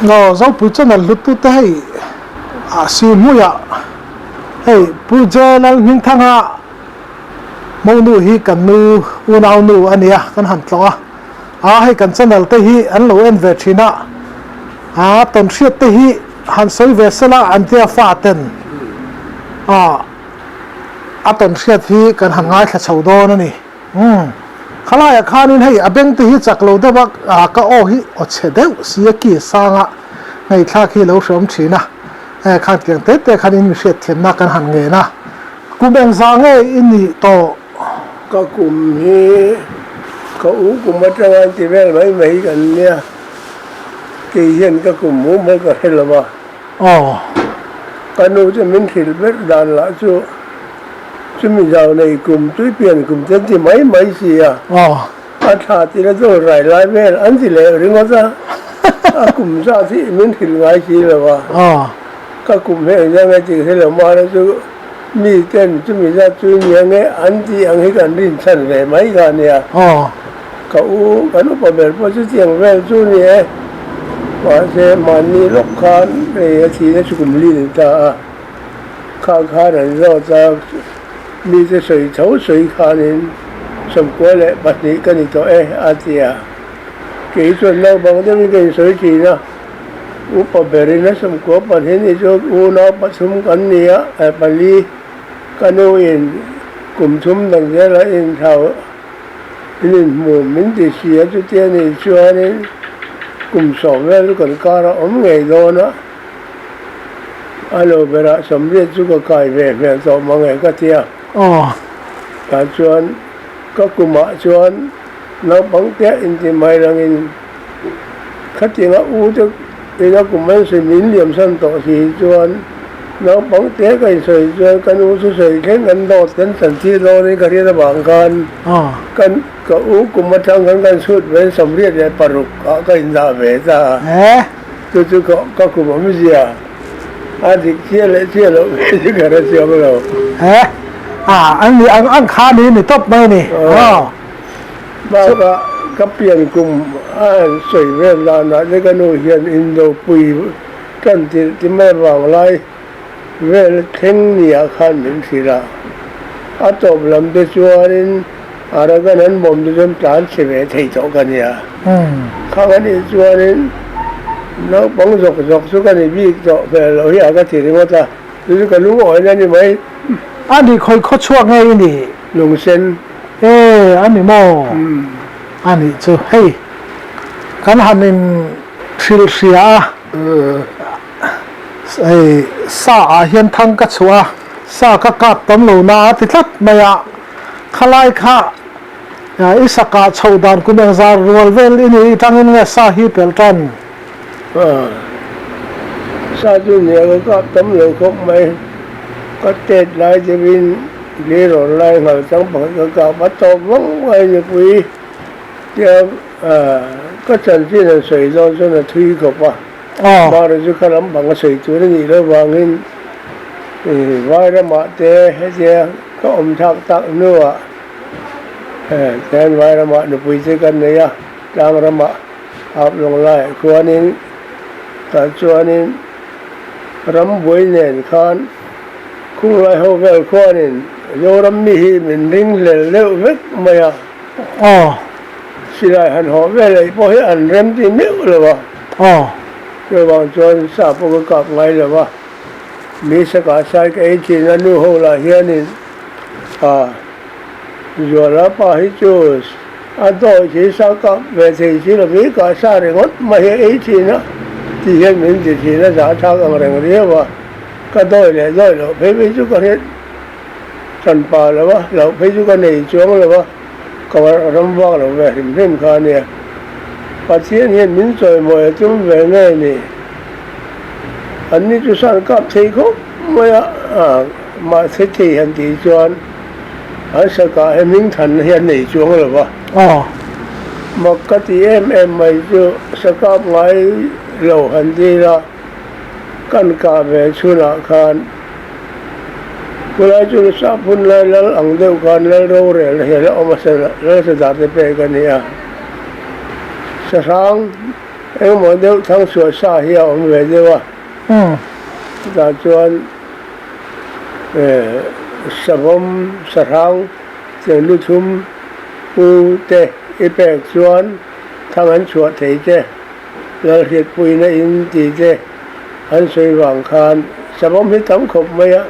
Aw Zopui channel hluttute hei ah Sihmuiah hei Pu J Lalhmingthanga Monu hi kan nu unau nu a nia kan han tlawh a, aa hei kan channel te hi an lo en ve thin a, aa tawnhriat te hi han sawi ve sela an tia fa ten aa a tawnhriat hi kan han ngaithla chho dawn a ni. Umm khalaiah khanin hei a beng te hi chak lo deuh a, aa ka aw hi aw chhe deuh si a ki sanga ngaihthlak hi lo hreawm thin a, e khan tiang te te khan in mi hriatthiamna kan han ngen a. Kum engzah nge i nih tawh? Ka kum hi ka u kum atanga an ti vel mai mai kan nia, kei hian ka kum mumal ka hre lo va. Aw. Ka nu chu min hrilh ber dan lah chu chumi zau nei kum tui pian kum te an ti mai mai si a. Aw. A thla ti la chu rai lai vel an ti leh ringawt a, a kum zat hi min hrilh ngai si lo va. Aw. Ka kum hi engzah nge tih hre lo mahse chu mi ten chumi zat chu nia nge an tih ang hi kan rin chhan ve mai kha a nia. Ka u kan upa ber pawh chutiang vel chu ni e. Mahse mahni lawk khan hei a thihna chu kum li ni ta a. Kha khan an zawt a, mite sawi tho sawi khanin 92 ka ni tawh e a ti a. Kei chuan naupang deuhin ka insawi thin a. Upa berin a 92 ni chu unau pathum kan ni a, pali ka nuin kum thum dang zela inthlau in inhmu min ti si a, chutia ni chuanin kum 10 vel chu kan kar a awm ngei dawn a, a lo berah 80 chu ka kai ve hmel tawh mang e ka ti a. Tah chuan ka kumah chuan naupang te inti mai langin. Khatinga u te ina kum an sawi min liam san tawh si hi chuan naupang te ka insawi chuan ka nu chu sawi thleng kan dawt kan chan tir dawnin ka hriat avang khan kan ka u kum atang khan kan chhut ve 86 ah ka indah ve ta a, chu chu ka kum awmzia a dik chiah leh chiah loh ve chu ka hre chiang lo. An kha ni tawp mai a ni. Bakah ka pian kum a han sawi vel danah te ka nu hian Indopui tan tirh ti mai vanglai vel thleng niah khan min hrilh a. A tawp lam te chuanin Arakan an bawm te chuan tlan chhe ve thei tawh ka nia. Khang a nih chuanin naupang zawk zawk chu ka ni bik tawh hmel loh hi a ka ti ringawt a, chu chu ka lungawina a ni mai. A nih khawi khawchhuak nge i nih? Lungsen. E, a ni maw? A nih chu hei kan han in hrilh hria a, hei sa ah hian thang ka chhuah a, sa ka kap tam lo na a ti tlat mai a, khalai kha i sa kah chhoh dan kum engzar rual vel i nih atangin nge sa hi pelh tan? Sa chu nia ka kap tam lo khawp mai, ka tet lai deuhin Lirawn lai nghal chang pakhat ka kap a tawp vang mai nupui tia ka chanchin han sawi dawn chuan a thui khawp a, Mara chu kha lam pang a sawi tur a nih loh vangin vai ramah te hetia ka awm thlak tak hnuah tihian vai ramah nupui te kan nei a, tlang ramah hap lawng laiah khuanin tah chuanin rambuai nen khan Khunglai ho vel khuanin Zoram mi hi min ring hlel deuh vek mai a. Aw. Silai han haw vel eih pawh hi an rem ti meuh lo a. Aw. Chuvang chuan sa pawh ka kap ngai lo a. Mi sakah sai ka ei thin a nu ho lah hianin a Zuala pa hi chu a dawi thei sa kap ve thei si lo hi kah sa ringawt mai hi a ei thin a ti hian min ti thin a zahthlak ang reng riau a. Ka dawi leh dawi loh phei phei chu ka hriat hran pah lo a, loh phei chu ka nei chuang lo a, ka ram vak lo ve hrim hrim kha a nia. Pathian hian min chawimawi a tum ve nge ni? An ni chu san kap thei khawp mai a, mahse thei han tih chuan an sakah he hming than hi an nei chuang lo va. Mak ka ti em em mai chu sakap ngai lo han dil a. Kan kah ve chhunah khan khulai chu sap hun lai lal ang deuh khan lal rorel hian a awm a, lal sadar te pek a ni a. Sahrang Engemaw deuh thangchhuah sa hi a awm ve deuh a. Chutah chuan savawm sahrang cheng lu thum pu te i pek chuan thang an chhuah thei che. Lalhriatpuina in ti te an sawi vang khan savawm hi tam khawp mai a.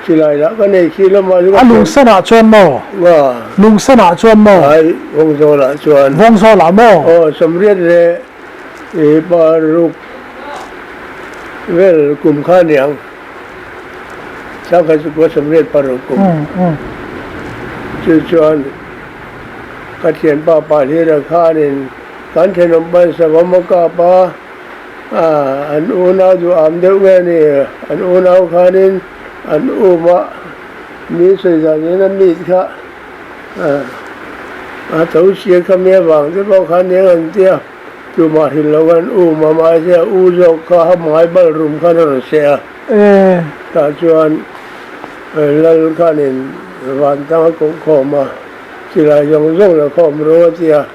Chilai lah ka nei khi lama chu ka A lungsanah chuan maw? Nga. Lungsanah chuan maw? Ai, Vawngzawlah chuan. Vawngzawlah maw? Aw, sawmriat leh i paruk vel kum kha aniang. Sangkhat chu kua sawmriat paruk kum. Chu chuan ka thianpa Pahlira khanin kan thenawm pan savawm a kap a. An unau duh am deuh nge ni? An unau khanin an um a, mi sawi dan in a meet kha a to sia kha mi avang te pawh khan eng an tia, tumah hrilh lo khan an um a, mahse a u zawk kha a hmai bal rum khan a rawn seh a. Tah chuan Lal khanin vantang a koh khawm a, silai zawng zawng la khawm ru a tia.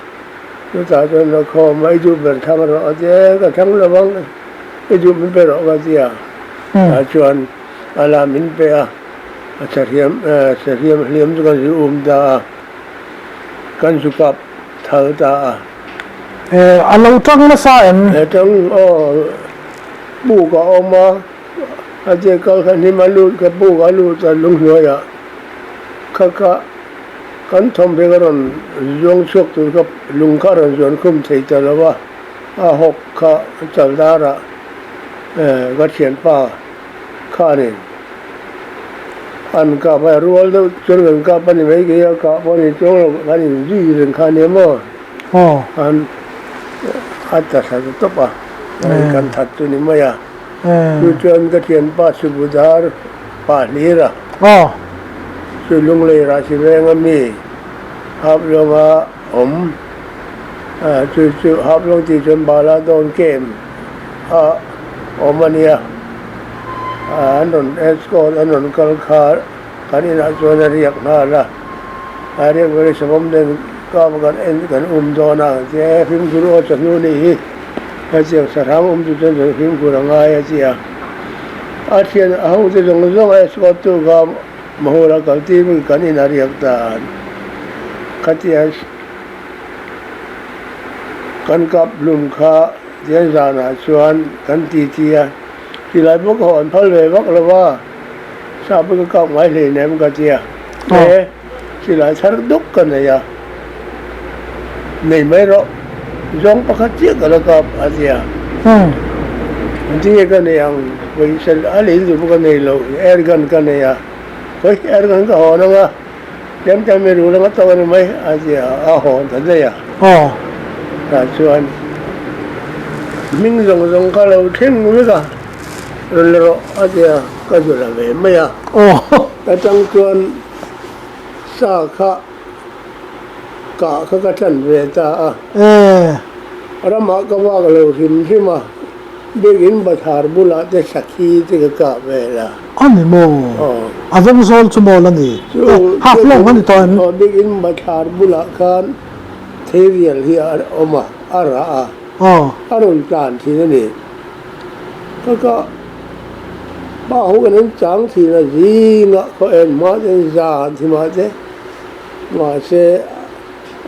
Chutah chuan la khawm a, i duh ber thang rawh a ti e, ka thang lo ang, i duh min pe rawh ka ti a. Tah chuan a la min pe a, a sahriam sahriam hliam chu kan zu um ta a, kan zu kap thal ta a. E, a lo tang nasa em? E tang, aw, puk a awm a, a che kal kha hnim a lut kha puk a lut a lunghnuaiah kha kha. Kan thawmheng a rawn zuang chhuak tur kha lung kha a rawn zuan khum thei ta lo a, a hawk kha chaldara ka thianpa khanin an kap a, rual deuh chuan kan kap a ni mai kei a kah pawh a ni chuang lo, kan inzui reng kha a nia maw? An a ta thla ta tawp a, kan that chu ni mai a. Chu chuan ka thianpa Subudhar pa hlir a. Chu Lunglei Rahsi venga mi Haplawnga awm chu chu Haplawng tih chuan Bala dawn camp a awm a nia. An rawn escort an rawn kal kha kan inah chuan a riak nghal a. A riak vel hi savawm nen kap kan en kan um dawn a tia fimkhur aw chawhnu nih hi. Hetiang sahrang awm chu chuan zawng fimkhur a ngai a ti a. A thian a hote zawng zawng a escort tu kha Mahur a kal tir in kan in a riak dan. Khatia kan kap hlum kha tian zanah chuan kan ti ti a. Tilai bawk a haw an phal ve vak lo va, sa pawh ka kap ngai hleinem ka ti a. E, silai thar duk ka nei a, nei mai rawh, zawng pakhat chiah ka la kap a ti a. Engtin nge ka nei ang, pawisa a lei duh pawh ka nei lo, air gun ka nei a, khawi air gun ka hawn ang a, tlem tlem i rul anga tawk a ni mai a ti a, a hawn ta daih a. Tah chuan hming zawng zawng kha lo thleng vek a, rawn la rawh a ti a, ka zu la ve mai a. Ka tang chuan sa kha kah kha ka tlan ve ta a. Ramah ka vak lo hrim hrim a, biakin bathar bulah te sakhi te ka kah vel a. A ni maw? A vawng zawl chu maw la ni? Half long a ni tawh em? Aw, biakin bathar bulah khan theirial hi a awm a, a rah a. A rawn tlan thin a ni. Ka kah pa ho kan en chang thin a, zingah khaw en hma te zan thi mah te, mahse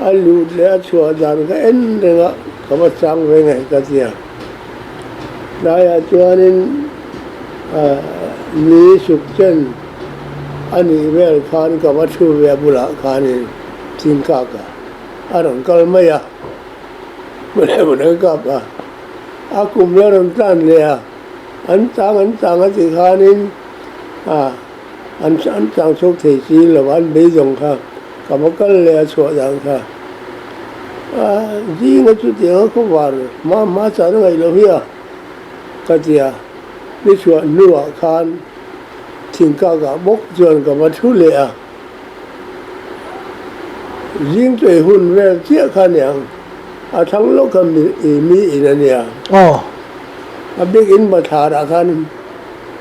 a lut leh a chhuah dan ka en reng a, ka va chang ve ngei ka ti a. Tlaiah chuanin ni suk chen a nih vel khan ka va thu ve a bulah khanin thingkak a, a rawn kal mai a, hmun ka kap a. A kum la rawn tlan leh a, an chang an chang a tih khanin ah an an chang chhuak thei si lo a, an beidawng kha ka va kal leh a chhuah dan kha a zinga chutiang a khawvar hma hma chan a ngaih loh hi a ka ti a, ni chhuah hnuah khan thingkakah bawk chuan ka va thu leh a. Zing chei hun vel chiah kha aniang, a thlang lawk kha mi in ania. A bik in bathlarah khan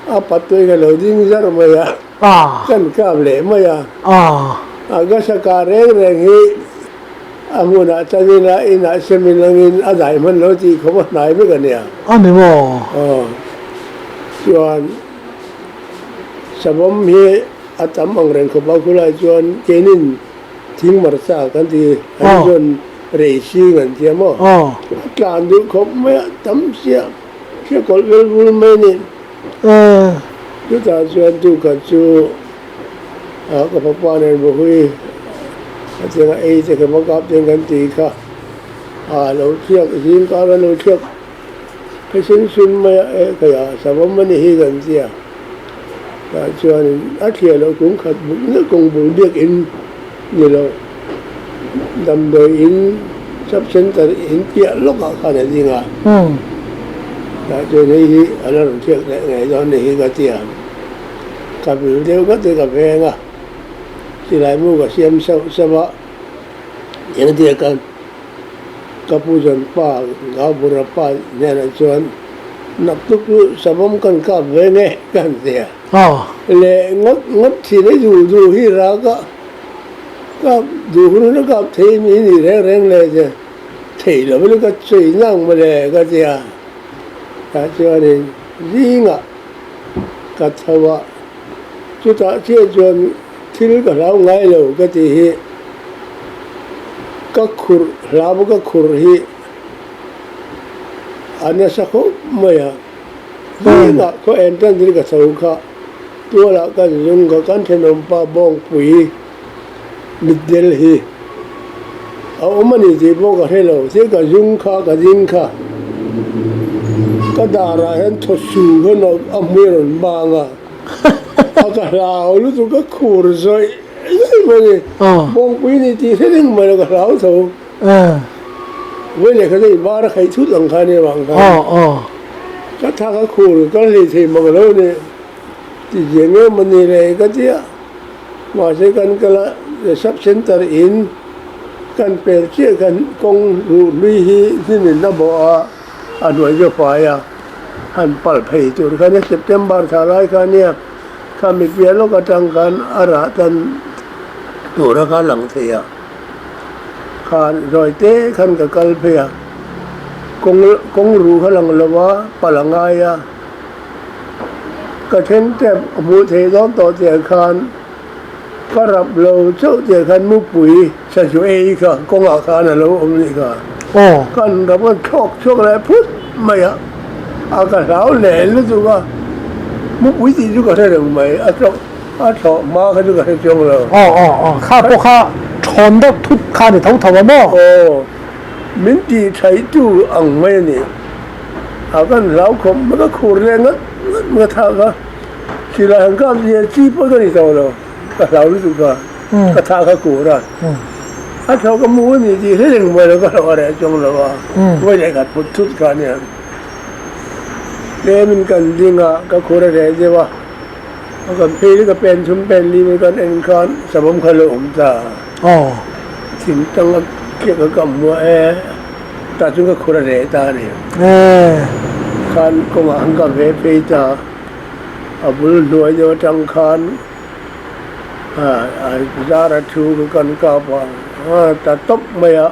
a patui ka lo ding zar mai a, kan kap leh mai a. A gasa kah reng reng hi A hmunah tan ila inah sem in angin a dai hman lo tih khawp a hnai vek a nia. A ni maw? Aw. Chuan savawm hi a tam ang reng khawp a, khulai chuan keinin thing marcha kan ti an chuan rei sing an tia maw? A tlan duh khawp mai a, tam chiah hria kawlh vel vul mai a ni. Chutah chuan tukhat chu ka fapa nen Bahui a cheng a ei te kha va kap ten kan ti kha a lo thiak zing kar a lo thiak pheisin sun mai a e kei a savawm a ni hi kan tia tah chuanin a thliah loh kung khat buk na kawng bul biak in ni lo damdawi in sub center in piah lawk ah khan a ding a tah chuan hei hi a la rawn thiak leh ngei dawn a ni hi ka tia. Ka vil deuh vat in ka veng a, silai mu ka siam sauh sauh a, engtia kan ka pu zawn pa Gaubura pa hnenah chuan naktuk chu savawm kan kap ve nge ka han ti a, leh ngawt ngawt thin a duh duh hi rak a, kap duh hun a kap thei mi ni reng reng le che thei lo in ka chei nang mawle ka ti a, tah chuanin zingah. Ka tho a, chutah chiah chuan thil ka hlau ngai lo ka tih hi ka khurh hlau ka khurh hi a nasa khawp mai a, zingah khaw en tan thil ka tho kha tualah kan zung kha kan thenawmpa Bawngpui mitdel hi a awm a ni tih pawh ka hre lo thil ka zung kha ka ding kha ka darah hian thaw su hian a hmui a rawn bang a a ka hlau lutuk ka khur zawih zawih mai a ni bawngpui ni tih hre reng mai lo ka hlau tho vawi leh khat a invar a khaih thut ang kha nia vang khan ka thak a khur ka hlei thei mang lo a ni ti ziah nge maw ni le ka tia. Mahse kan kal a, Sub Centre in kan pel chiah khan kawng luh hlui hi hnimin a bawh a, a hnuai chu fai a, han palh phei tur khan a September thla lai kha nia, kha mi piah lawk atang khan a rah tan tura kha a lang thei a, khan zawi te khan ka kal phei a, kawng kawng ruh kha lang lo a, palh a ngai a. Ka then tep a hmuh theih dawn tawh tih ah khan ka rap lo chauh tih ah khan mupui sazu ei kha kawngah khan a lo awm nih kha. Kan rap a thlawk chhuak leh phut mai a, a ka hlau leh lutuk a, mupui tih chu ka hre reng mai, a thlawh a thlawh hma kha chu ka hre chuang lo. Aw aw aw, kha pawh kha thawn deuh thut kha ni tho tho a maw? Aw, min tih thaih tu ang mai a ni. A kan hlau khawp mai ka khur leh ngat ngat mai ka thak a, silai han kap zia chi pawh ka ni tawh lo, ka hlau lutuk a, ka thak a kur a, a thlawh ka mu a ni tih hre reng mai lo ka hlauh a reh chuang lo a, vawi leh khat phut thut kha ania. Tlemin kan ding a, ka khur a reh deuh a, a kan phei leh ka pen thum pen li mai kan en khan savawm kha a lo awm ta, thing tang a kiak a kam hmuah e. Tah chuan ka khur a reh ta a ni. Khan kawngah khan ka ve phei ta, a bul hnuai deuh atang khan a zar a thu ka kan kap a, ta tawp mai a,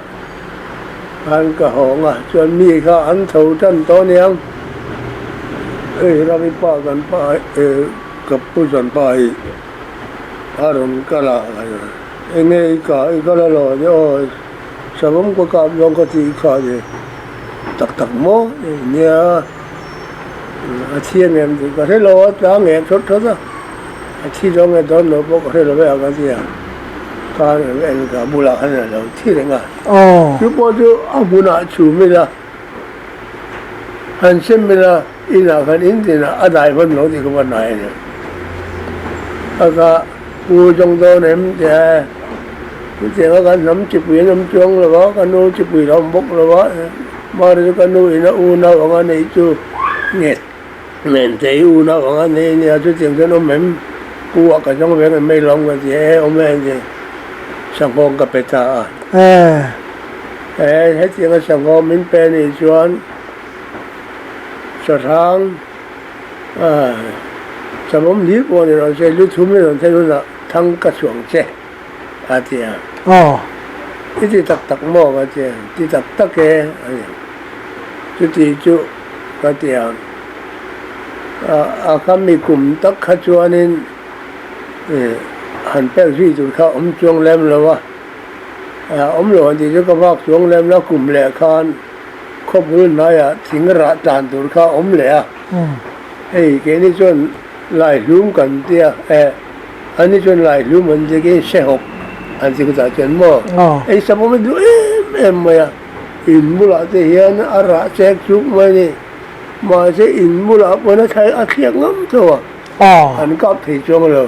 khan ka hawng a, chuan mi kha an tho tan tawh aniang, hei Rami pa kan pa ka pu zawn pa hi a rawn kal a, enge i kah i kal alaw aw. Savawm ka kap zawng ka tih kha ni tak tak maw nia a thi ang em tih ka hre lo a tlang ngek thawt thawt a a thi zawng nge dawn lo pawh ka hre lo ve a ka ti a khan an en ka bulah khan a lo thi reng a chu pawh chu a hmunah chhum ila han sem ila inah khan in tinah a dai hman lo tih ka va hnai a ni a ka Pu zawng dawn em ti a, chutiang a kan hnam chipui an awm chuang lo a, ka nu chipui a awm bawk lo a, mahni chu ka nu in a unau ang a neih chu nge Ngentei unau ang a nei a nia, chutiang chuan awm em? Pu ah ka zawng ve ang em mai lawm ka ti a, e awm e an ti, sanghawng ka pe ta a. E hetiang a sanghawng min pe a nih chuan sahrang. Savawm hlir pawh ni rawh se, lu thum i rawn thlen hunah thang ka chhuang che, a ti a. I ti tak tak maw ka ti a, ti tak tak e a ni. Chuti chu ka ti a, a kha mi kum tak kha chuanin han pek zui tur kha awm chuang lem lo a, awm lo han tih chu ka vak chuang lem lo, kum leh khan khawbul hnaiah thing rah tlan tur kha awm leh a, hei keini chuan Laihlum kan tia e, ani chuan Laihlum an tia keiin Sehawk an ti kutah chuan maw ei savawm a duh em em mai a, in bulah te hian a rah chek chuk mai a ni, mahse in bulah pawn a thlai a thliak ngam tho a, an kap thei chuang lo.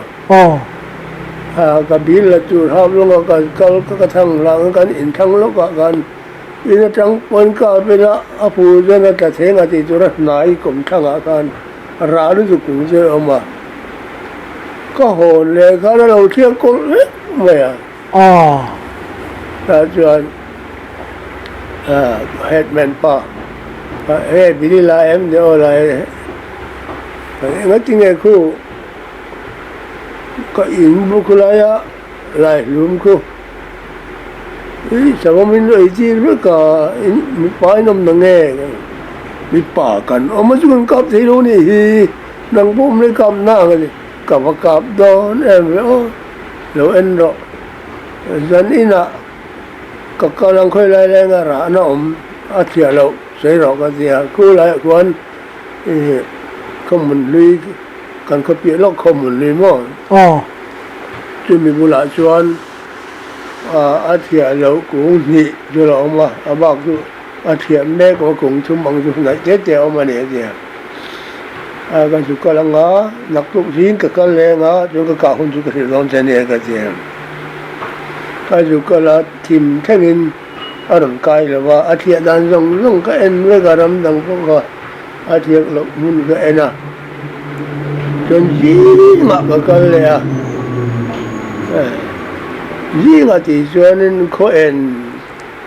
Ka bil la tur hap lawngah kan kal ka thang hlang kan inthlang lawkah khan in atang pawn kap ila a fu chuan a tla theng a tih tur a hnai kawmthlangah khan. Rah lutuk kung chu a awm a, ka hawn leh khan a lo thliak kawlh vek mai a. Tah chuan headman pa he Billy la em ni aw la engati nge khu ka in bu khu lai a lai hlum khu i savawm in ei tir vek a mipa in awm na nge mipa kan awm a chu kan kap thei lo nih hi nang pawh awm leh kap na ang a ni ka va kap dawn em ve aw lo en rawh zan inah ka kal ang khawi lai lai anga rahna awm a thiah loh sawi rawh ka ti a khu laiah khuan ih khawhmun hlui Kan khaw piah lawk khaw hmun ni maw? Aw. Chumi bulah chuan a thiah loh kung hnih chu a awm a, a bak chu a thiah mek awm a, kung thum ang chu hnaih te te a awm a ni a ti a. A ka zu kal ang a, naktuk zing ka kal leng a, chuan ka kah hun chu ka hrilh dawn che nia ka ti a. Ka zu kal a, thim thlengin a rawn kai lo va, a thiah dan zawng zawng ka en vek a, ram dang pawh kha. A thiak loh hmun ka en a, chuan zingah ka kal leh a, zingah tih chuanin khaw en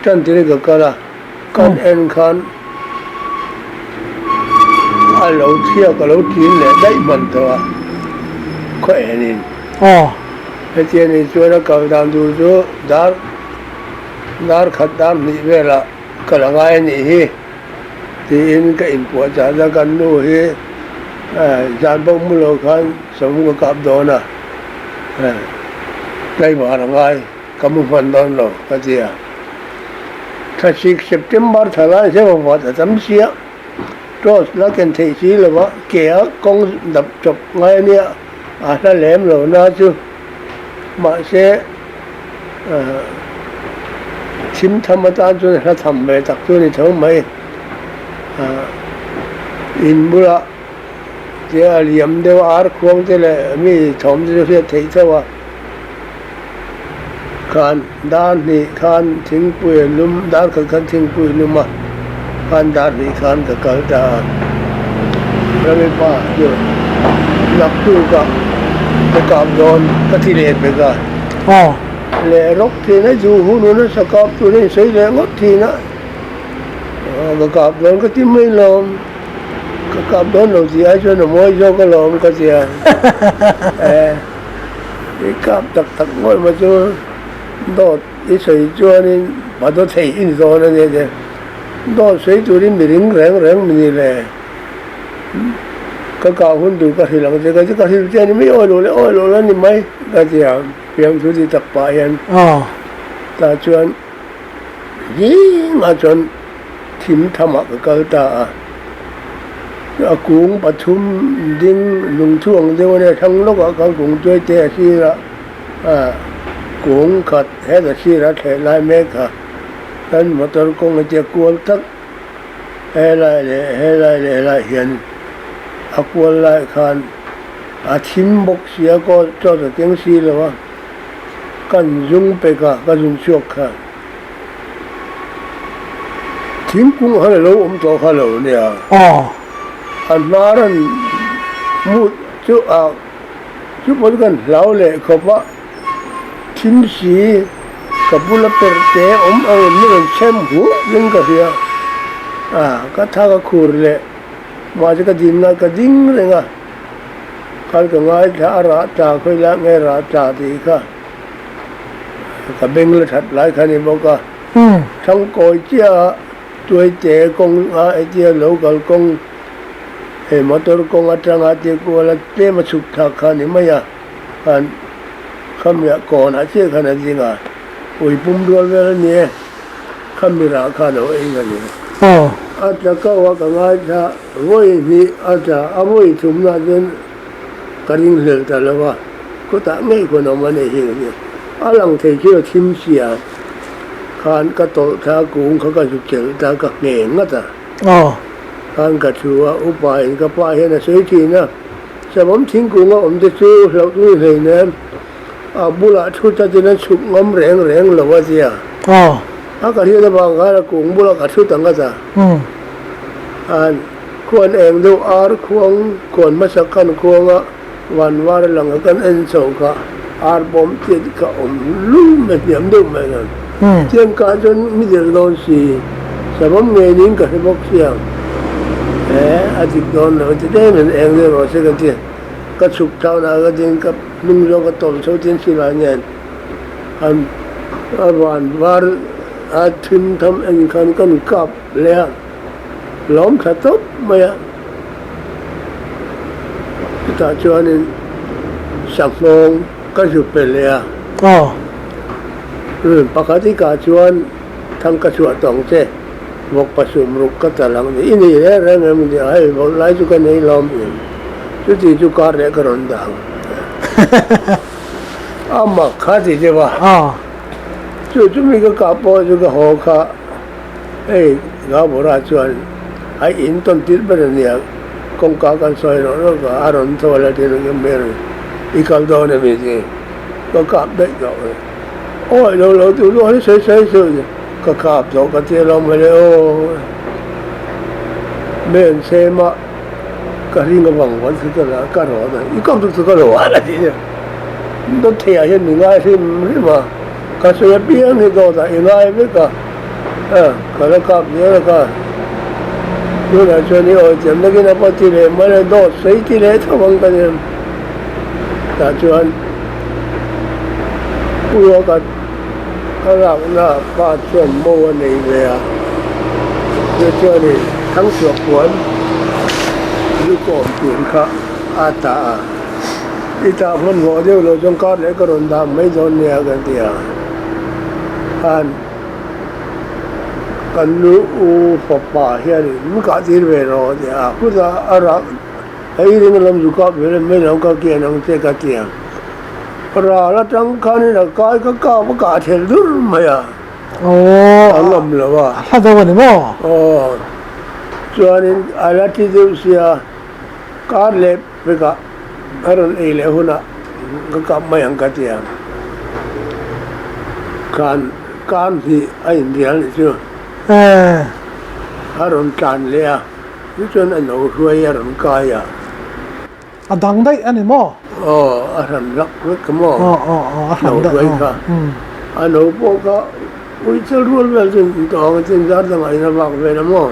tan tir ka kal a, kan en khan a lo thiak a lo tlin leh daih hman tawh a, khaw enin. Hetiang nih chuan a kal dan tur chu dar dar khat dar hnih velah kal a ngai a nih hi. Tiin ka inpuahchah a, kan nu hi zan bawk mu lo khan sawm ka kap dawn a, tlaivar a ngai, ka mu hman dawn lo ka ti a. Thlasik September thla lai hian a vat a tam sia, torch la ken theih si lo va, ke a kawng dap chawp ngai a nia, a hla lem lo na chu mahse Thim tham atan chuan hla tham ve tak chu a ni tho mai. In bulah te a liam deuh a, ar khuang te leh mi thawm te chu hriat theih theuh a. Khan dar hnih khan thingpui a lum, dar khat khan thingpui a lum a, khan dar hnih khan ka kal ta a. Ramipa chu naktukah ka kap dawn ka thi leh vek a. Aw. Leh rawk thin a, zu hun hun a sa kap tur a insawi leh ngawt thin a. Ka kap dawn ka ti mai lawm, ka kap dawn lo tih ai chuan a mawi zawk alawm ka ti a. Eh, i kap tak tak ngawih maw chu dawt i sawi chuanin va daw thei i ni dawn a nia che. Dawt sawi turin mi ring reng reng mi ni le. Ka kah hun tur ka hrilh ang che, ka ti ka hrilh che a ni mai, awi lo leh awi lo la ni mai ka ti a, fiamthu ti tak pah hian tah chuan zingah chuan thim thamah ka kal ta a, a kung pathum ding lungthu ang deuh a nia thlang lawkah khan kung tuai te a sir a, kung khat heta sirah thleh lai mek a, kan motor kawng a tia kual tak. Helai leh helai leh helai hian a kual lai khan a thim bawk si a kaw chaw ta keng si lo a kan zung pek a ka zun chhuak kha thingkung khan a lo awm tawh kha lo nia a hnar an mut chu a chu pawh chu kan hlau leh khawp a. Thim si ka bula perh te awm ang in rawn chhem huh ding ka hria a, ka tha ka khur leh mahse ka din ngai ka ding reng a, khan ka ngaithla a rah tla khawi lai nge rah tla tih kha. Ka beng la that lai kha ni bawk a. Thangkawi chiah a Tuaite kawng a hetia lo kal kawng he motor kawng atanga tir kual a tlem a chhuk thlak kha ni mai a, khan khamiah kawnah chiah khan a ding a, ui pum rual vel a ni e, khami rah khan a lo ei a ni. A tla kau a ka ngaithla vawi hnih a tla a vawi thumna chuan ka ring hlel ta lo a, khawtah ngei khawn awm a nei hi ka nia, a lang thei chu a thim sia. Khan ka tawlh thla kung kha ka zu chelh ta ka ngheng ngat a. Khan ka thu a, upa in ka pa hian a sawi thin a, Savawm thingkung a awm te chu hlauh tui hleinem, a bulah thu tatin a chhuk ngam reng reng lo a tia. A ka hriat avang khan a kung bulah ka thu ta ngat a. Khan khuan eng deuh ar khuang khuan hmasa khan khuang a. Van var lang a kan en chho kha ar bawm chiat kha awm lum mai hniam deuh mai khan chian kah chuan mi der dawn si savawm ngei niin ka hre bawk sia he a dik dawn lo ti tlem in eng deuh rawh se ka ti ka chhuk thau na ka tin ka hnung zawng ka tawlh chho tin silai nen han a van var a thim tham en khan kan kap leh a. Lawm tha tawp mai a, chutah chuanin sanghawng ka zu pe leh a. Pakhat i kah chuan thang ka chhuah tawng che, vawk pasum ruk ka tal ang ni. I nei reng reng em ni a, hei vawk lai chu ka nei lawm em, chuti chu kar leh ka rawn dah ang. A mak kha ti deuh a, chu chumi ka kah pawh chu ka haw kha. Hei Gabora chuan a in tawn tir ber a nia, kawngka kan sawi rawh rawh a, a rawn thaw la tin ka hmel i kal dawn a mi ti ka kap daih tawh a, awi lo lo tu luah hi sawi sawi sawi ni, ka kap tawh ka tia lo mawle aw, men sema ka ring avang vawn chu ka la ka rawn a, i kap tuk chu ka lo a ti nia, dawt theiah hian mi ngai hrim hrim a. Ka sawi apiang hi dawtah i ngai vek a, ka la kap zel a ka. Tunah chuan i awi thiam takin a pawh ti leh mai a, dawt sawi ti leh tho ang ka nia. Tah chuan Pu a ka ka lakna pa chuan mo a nei ve a, chu chuanin Thangchhuah puan lu kawm tur kha a tah a. I tah hmanhmawh deuh loh chuan kar leh ka rawn dah mai dawn nia ka ti a, khan kan nu u fapa hianin min kah tir ve rawh a ti a, chutah a rak hei ring lam zu kap ve leh mai lo ka kian ang che ka ti a, ral atang khanin a kai ka kap a kah thelh dur mai a, a ngam lo a. A hla deuh a ni maw? Aw, chuanin a la ti deuh sia kar leh. Vekah a rawn ei leh hunah ka kap mai ang ka ti a, khan kan hnih a inrial nih chu a rawn tlan leh a, chu chuan a no hruai a rawn kai a. A dang daih a ni maw? Aw, a hran hlak vek a maw? Aw, aw, aw, a hran daih aw. No hruai kha. A no pawh kha uichal rual vel chu tawng a chin zar dangah in a vak vel a maw?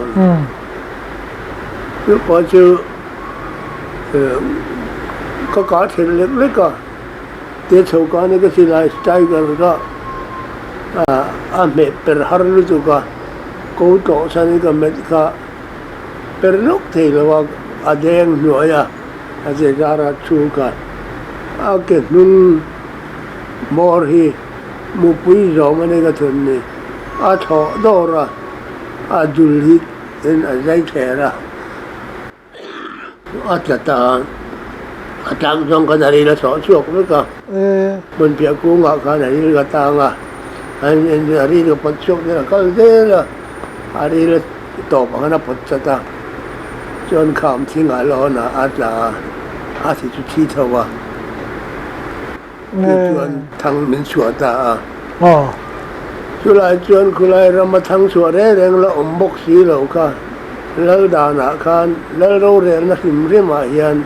Chu pawh chu. Ka kah theih lek lek a, te chho khan ka silai tiger kha a hmeh per har lutuk a, ko tlawh chhan in ka met kha per lawk thei lo a, a deng hnuai a, a che zar a chhu kha a ke hnung hmawr hi mupui zawm a ni ka thun ni, a thlawh dawr a, a dul hi in a zai thler a. A tla ta a, a tlang zawng khan a ril a chhuah chhuak vek a, hmun piah kungah khan a ril ka tang a, a ril ka pawt chhuak zel a kal zel a, a ril a tawp ang khan a pawt chat a, chuan kham thingah lawn a a tla a, a thi chu thi tho a, chu chuan thang min chhuah ta a, chulai chuan khulai rama thang chhuah reng reng la awm bawk si lo kha lal danah khan lal rorelna hrim hrimah hian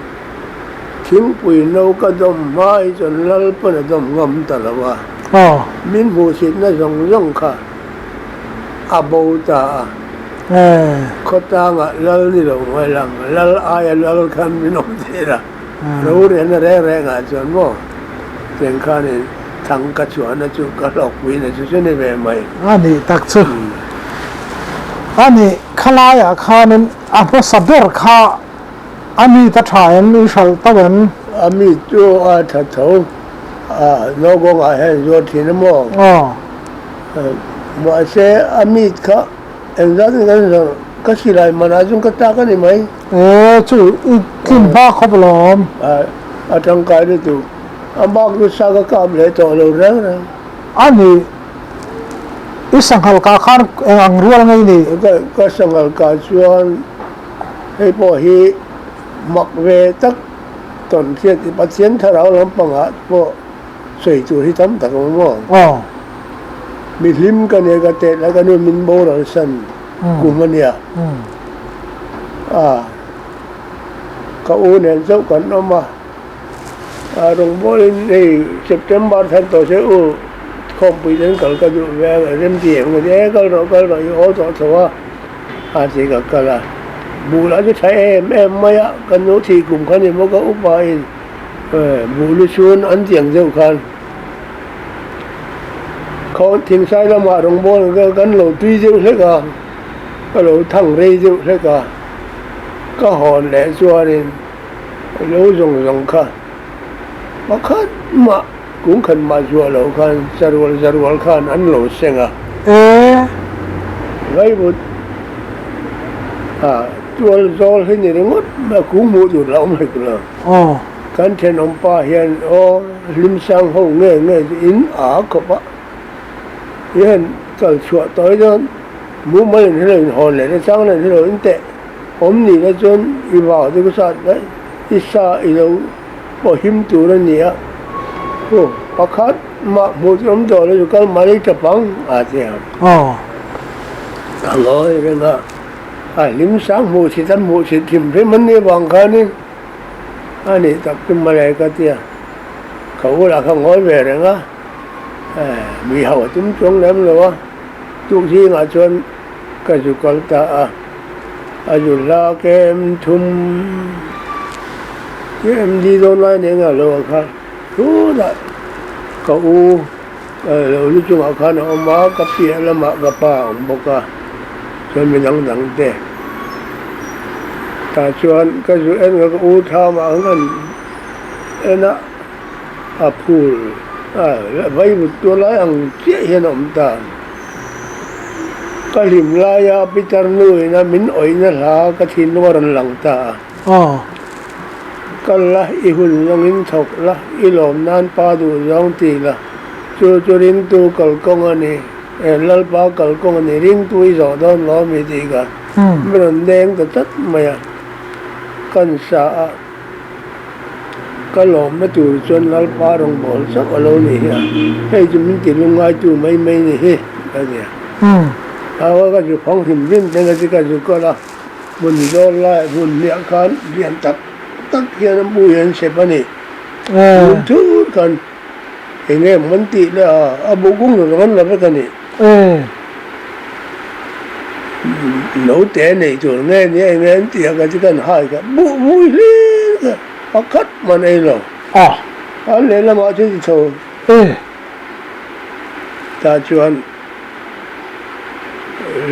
thingpui no ka dawm hma hi chuan lal pawn a dawm ngam ta lo a, min hmuhsitna zawng zawng kha a bo ta a, khawtlangah lal ni lo mai lang lal aia lal khan min awm tir a. Rorelna reng rengah chuan maw tiang khanin Thang ka chuahna chu ka hlawkpuina chu chu ni ve mai. A nih tak chu. A nih khalaiah khanin a hmasa ber kha a mi ta tha em i hralh tauh em? A mi chu a tha tho. A naupangah hian zuar thin a maw? Aw. Mahse a mi kha engzat in kan zawrh ka silai manah chuan ka tlak a ni mai. E chu i tlin hma khawp alawm. A tangkai lutuk. A bak chu sa ka kap leh tawh lo reng reng. A nih, i sanghal kah khan eng ang rual ngei ni? Ka sanghal kah chuan hei pawh hi mak ve tak tawn hriat i Pathian thlarau lampangah pawh sawi tur hi tam tak awm maw? Aw. Mi hlim ka nia ka tet lai ka nu min boral san kum a nia. A, ka u nen chauh kan awm a. Rawngbawlin hei September thar tawh se u khawmpui ten kal ka duh ve a remti em ka ti e kal rawh kal rawh i haw tawh tho a a ti ka kal a buh lah chu tha em em mai a ka nu thih kum kha ni maw ka upa in buh lu chhun an ti ang deuh khan khaw thingsai lamah rawngbawlin ka kan lo tui deuh hlek a ka lo thang rei deuh hlek a ka hawn leh chuanin. Lo zawng zawng kha pakhat mah kung khat mah zuah loh khan zarual zarual khan an lo seng a. E. Vaivut a tual zawl hi ni ringawt mai a kung hmuh tur la awm hek lo. Aw. Kan thenawm pa hian aw hlimsang ho nge nge chu in a khawp a hian kal chhuah tawi dawn mumal in hre lo in hawn leh na chang nen hre lo in teh. Awm nih na chuan i vau te ka sat daih, i sa i lo pawh him tur a ni a, hu pakhat mah hmuh chu awm tawh lo chu kal mahni tap ang a ti a. Aw. A ngawi reng a, a hlim sang hmuh chhit a hmuh chhit hrim hrim an nih vang khanin a nih tak chu mawle ka ti a, ka u lah kha ngawi ve reng a, mi ho a tum chuang lem lo a, tuk zingah chuan ka zu kal ta a. A zu hla kem thum kem li dawn lai nen a lo ah khan chutah ka u lo lu chungah khan a awm a ka piah lamah ka pa a awm bawk a chuan mi dang dang te tah chuan ka zu en ka u thlamah khan en a a phul a vaivut tur lai ang chiah hian a awm ta. Ka hlim laia Peter nu ina min awihna hla ka thinlung a rawn lang ta a. Aw. Kal la, i hun zawngin thawk la, i lawm nan pa duh zawng ti la, chu chu ringtu kalkawng a ni, e Lalpa kalkawng a ni, ringtu i zawh dawn lo mi tih kha min rawn deng ta tlat mai a, kan sa a. Ka lawmna tur chuan Lalpa rawngbâwl chauh a lo ni hi a, hei chu min ti lungngaitu mai mai ni hi a ti a. Awa ka zu phawng hrim hrim te ka ti ka zu kawlh a, hmun zawl lai hmun hmiah khan lian tak tak hian a bu hi an sep a ni. Tun thut khan eng nge maw an tih leh a, a bu kung zawng zawng an la vek a ni. Naute nei tur nge nia eng nge an tih a ka ti kan hai kha buh vui hlir kha pakhat man ei lo. A lehlamah chu ti tho. Tah chuan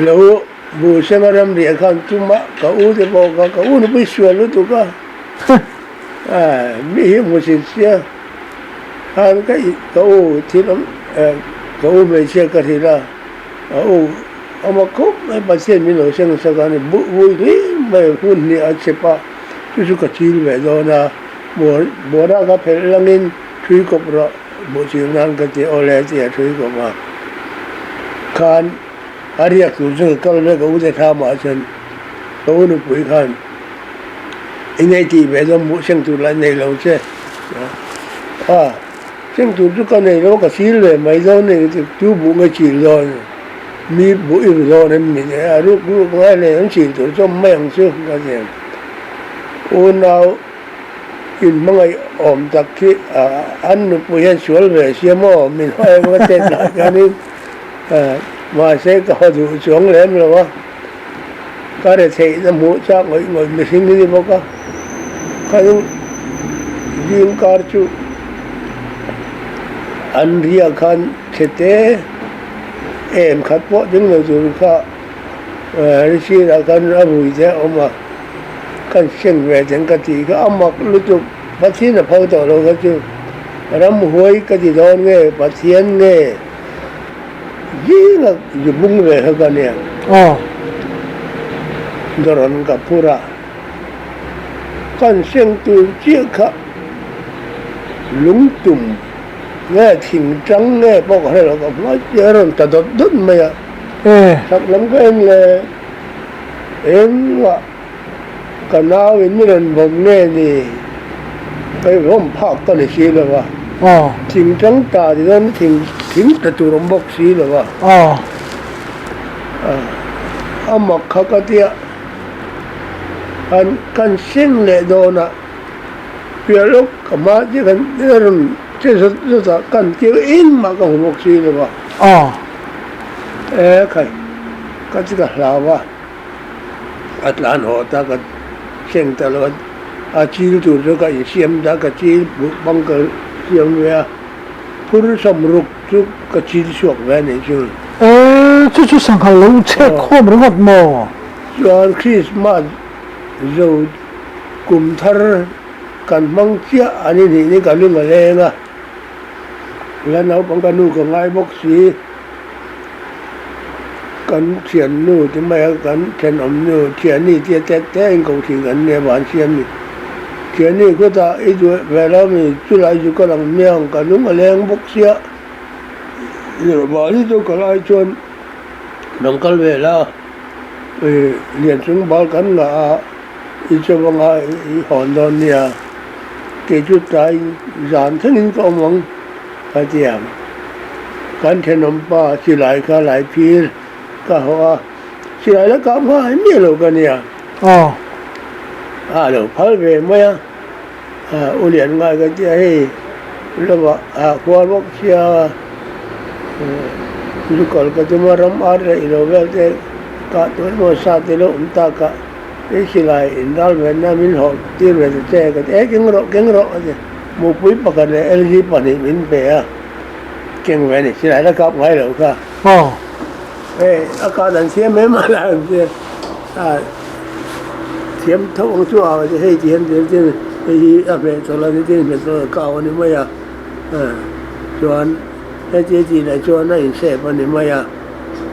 lo buh sema ramriah khan tumah ka u te pawh kha ka u nupui sual lutuk a mi hi hmusit sia. Khan ka ka u thil awm ka u hmeichhia ka hrilh a, a u awm a khawp mai Pathian min lo seng sak a ni buh vui hlim mai hun hnih a chep a chu chu ka chil ve dawn a buara ka phelh langin thui kawp rawh buh chil nan ka ti awle a ti a thui kawp a khan a riak tur chu ka kal ve ka u te thlamah chuan ka u nupui khan i nei tih ve dawn buh seng tur lah nei lo che. A, cheng tur chu ka nei lo, ka chil ve mai dawn a ni ka ti, tu buh nge chil dawn? Mi buh i ru dawn em ni? A ruk ruk ngai hle an chil tur chu awm mai ang chu ka ti a. Unau inhmangaih awm tak khi an nupui hian sual ve sia maw min haw em ka chet lah hianin mahse ka haw duh chuang lem lo a. Ka retheihna hmuh chak ngawih ngawih mihring hi ni bawk a, ka zing kar chu An riah khan chhete em khat pawh ding lo tur kha sirah khan a vui te a awm a, kan seng ve teng ka tih kha a mak lutuk Pathian a pho tawh lo kha chu ramhuai ka ti dawn nge Pathian nge zinga zu bung ve kha ka nia. Dawrawn ka phur a. Kan seng tur chiah kha lungtum nge thing tang nge pawh ka hre lo ka hma chiah a rawn ta dawt dawt mai a. Chak lam ka en leh engah ka nau in mi rawn vawm nge ni ka vawm phak ka ni si lo va. Thing tang ta ti dawn thing thing ta tur awm bawk si lo va. A mak kha ka tia. An kan seng leh dawn a, piah lawk ka hma chiah khan a rawn che zawt zawt a, kan tir engmah ka hmu bawk si lo va. E khai, ka ti ka hlau a, a tlan haw ta ka seng ta lo a, a chil tur chu ka insiam ta, ka chil bang ka siam ve a, phur sawmruk chu ka chil chhuak ve a nih chu. E, chu chu sanghal lo chhek khawm ringawt maw? Chuan Krismas zo kum thar kan hmang chiah an inhnih ni ka lung a leng a, la naupang ka nu ka ngai bawk si, kan thiannu ti mai a kan thenawm nu thiani tia tet te in ko thin kan nia van siam ni, thiani khawtah i duh ve lo mi chulai chu ka lang miang ka lung a leng bawk sia, mahni chu ka lai chuan rawn kal ve la. Lian chung bal kan ngah a, i chaw anga i hawn dawn nia, kei chu tlai zan thlengin ka awm ang a ti ang. Kan thenawm pa silai kha lai phir ka hawh a, silai la kah hma em miah lo ka nia. A lo phal ve mai a, u Lian ngai ka tia hei lamah a khuar bawk sia. Zu kal ka tum a, ram ar leh ilo vel te kah tur emaw sa te lo awm tak a, i silai in ral ve na min hlawh tir ve ta che ka ti, e keng rawh keng rawh a ti, mupui pakhat leh LG pahnih min pe a, keng ve a ni, silai la kap ngai lo kha. Hei a kah dan thiam em a la ang che, a thiam tho ang chu a hei ti hian ti hian hei hi a hmeh tawlh a ni tin hmeh tawlh a kau a ni mai a. Chuan hetia tih leh chuan a insep a ni mai a,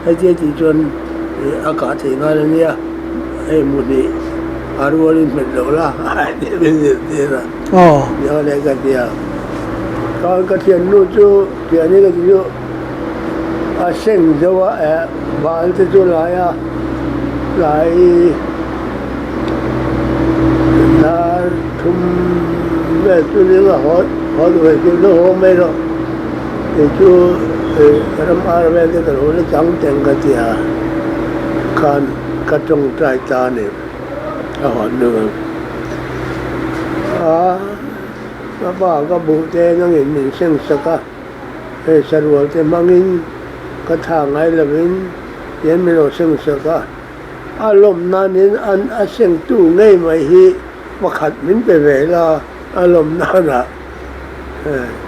hetia tih chuan a kah theih nghal a nia, hei hmu hnih a rualin hmet loh la a ti min zirtir a, nia leh ka ti a, chuan ka thiannu chu thiani ka ti chu a seng zo a eh bal te chu lai a tlai dar thum vel chu ning a haw. Haw duh ve chu lo haw mai rawh kei chu ram ar vel te ka lo la chang teng ka ti a, khan ka tawngtai ta a ni a hawn nu a, ka pa ka buh te nangin min seng sak a, hei sarual te hmangin ka tha ngai lovin tian min lo seng sak a, a lawm nanin a sengtu ngei mai hi pakhat min pe ve la. A lawm nanah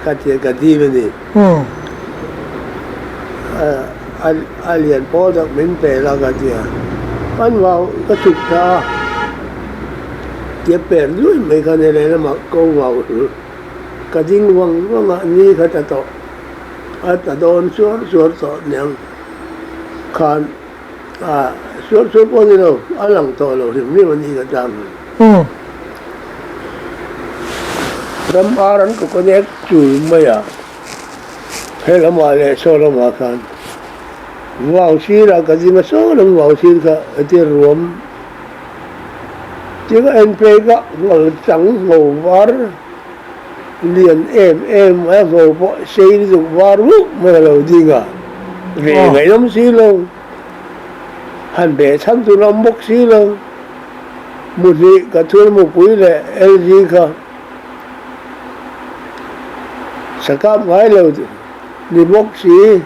ka ti ka dil a ni. A lian pawl tak min pe la ka ti a. Kan vau ka chhuk ta a, tia per luai mai kha ni lehlamah ko vau hlur. Ka ding vang vang a, ni kha ta tawh a ta dawn suar suar tawh niang khan suar suar pawh ni lo, a lang tawh lo hrim hrim a ni ka tang. Ram ar an ka connect chul mai a, he lamah leh saw lamah khan vau sirah ka ding a, saw lam vau sir kha hetia ruam tinga en phei kha ngal chang ngho var lian em em mai a, ngho pawh sei lutuk var vuk mai a lo ding a, ve ngaihnawm si lo, han beh chhan tur a awm bawk si lo. Muhnih ka thul mupui leh LG kha sakap ngai lo ni bawk si,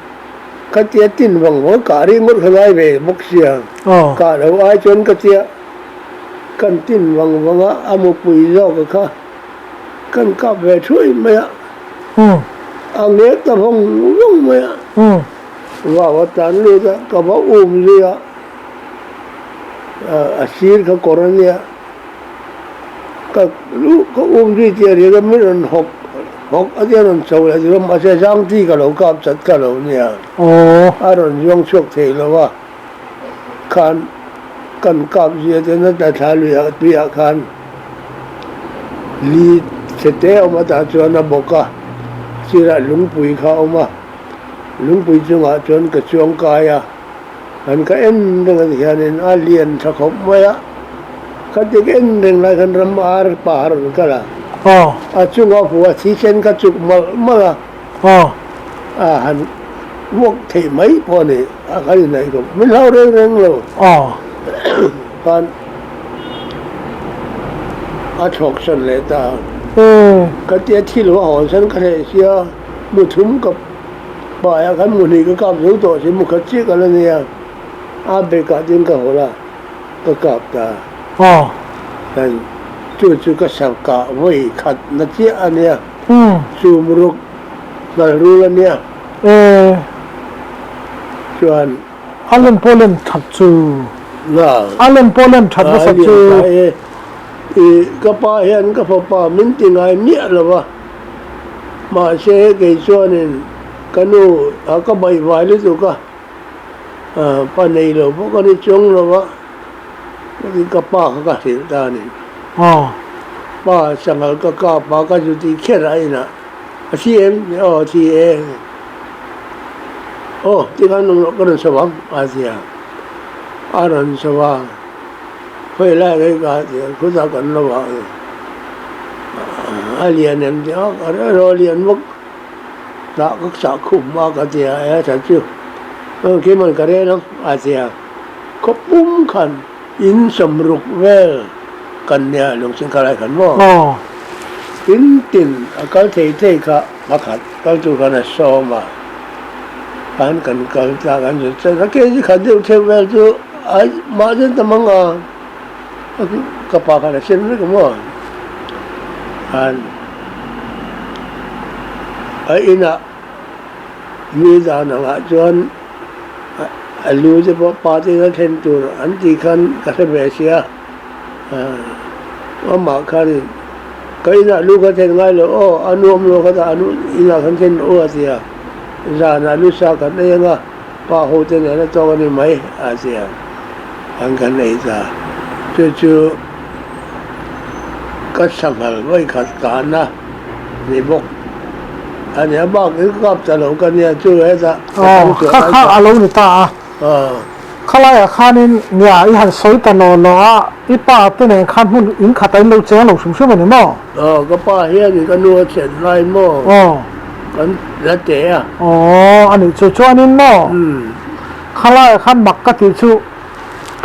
ka tia tin vang vang kah rih ngawt kha ngai ve bawk sia, kah lo ai chuan ka tia kan tin vang vang a, a mupui zawk kha kan kap ve thuai mai a. A ngek ta vawng vawng mai a. Vau a tlan lut a, ka va um zui a, a sir kha kawr a nia, ka ka um zui tih a ri a, min rawn hawk hawk a tia rawn chho leh chu mahse zangti ka lo kap chat ka lo nia, a rawn zuang chhuak thei lo a, khan kan kap zui a chuan a tla thla lui ah tui ah khan li chhe te a awm a tah chuan a bawk a, sirah lungpui kha a awm a. Lungpui chungah chuan ka chuang kai a, han ka en reng a ti hianin a lian tha khawp mai a, khati ka en reng lai khan ram ar pa a rawn kal a, a chunga fu a thisen kha chuk malh malh a, a han vuak theih mai pawh a ni, a khan inhnaih khawp, min hlau reng reng lo khan a thlawk san leh ta a, khatia thil va hawnsan ka hreh sia. Mu thum ka paiah khan mu hnih ka kap zo tawh si, mu khat chiah ka la nei a, a bekah chuan ka hawlh a, ka kap ta a. Chuan chu chu ka sa kah vawi khat na chiah a nia, chum ruk ngal rul a nia. Chuan. A lem pawh lem that chu. A lem pawh lem that nasa chu. Ka pa hian ka fapa min ti ngai miah lo va. Mahse kei chuanin ka nu a ka baihvai lutuk a, pa nei lo pawh ka ni chuang lo va, ka pa kha ka hrilh ta a ni. Pa sanghal ka kap a, ka zu tih kher a inah a thi em? Aw a thi e. Aw tikhan awm loh ka rawn chho ang a ti a, a rawn chho a. Khawi lai rei ka ti a, khutah kan lo ah a lian em ti a, ka reh rawh a lian vak tah ka chah khum a ka ti a, e tha chu keimah ka rel ang a ti a, khaw pum khan in sawmruk vel kan nia lungchhin kha lai khan maw in tin a kal thei thei kha pakhat kal tur khan a sawm a, khan kan kal ta kan zut chan a kg khat deuh theuh vel chu. Ai mah zen ta mang a, ka pa khan a sem vek a maw? Khan a inah mi dan angah chuan a lu te pawh pa te ina thlen tur an tih khan ka hre ve sia, amah khanin ka inah lu ka thlen ngai lo aw, a nu awm lo kha ta a nu inah khan thlen rawh u a ti a, zanah lu sa kan ei ang a. Pa ho te nen a tawk a ni mai a ti a, an kan ei ta. Chu chu ka sanghal vawikhat kahna ni bawk a ni a, bak in ka kap ta lo ka nia chu hetah ka Aw, thang chhuah kha lai kha kha. a lo ni ta a. Khalaiah khanin nia i han sawi ta law law a, i pa te nen khan hmun in khatah in lo cheng lo hrim hrim a ni maw? Aw, ka pa hianin ka nu a chen lai maw? Aw. Kan la teh a. Aw, a nih chu. Chuanin maw? Khalaiah khan mak ka tih chu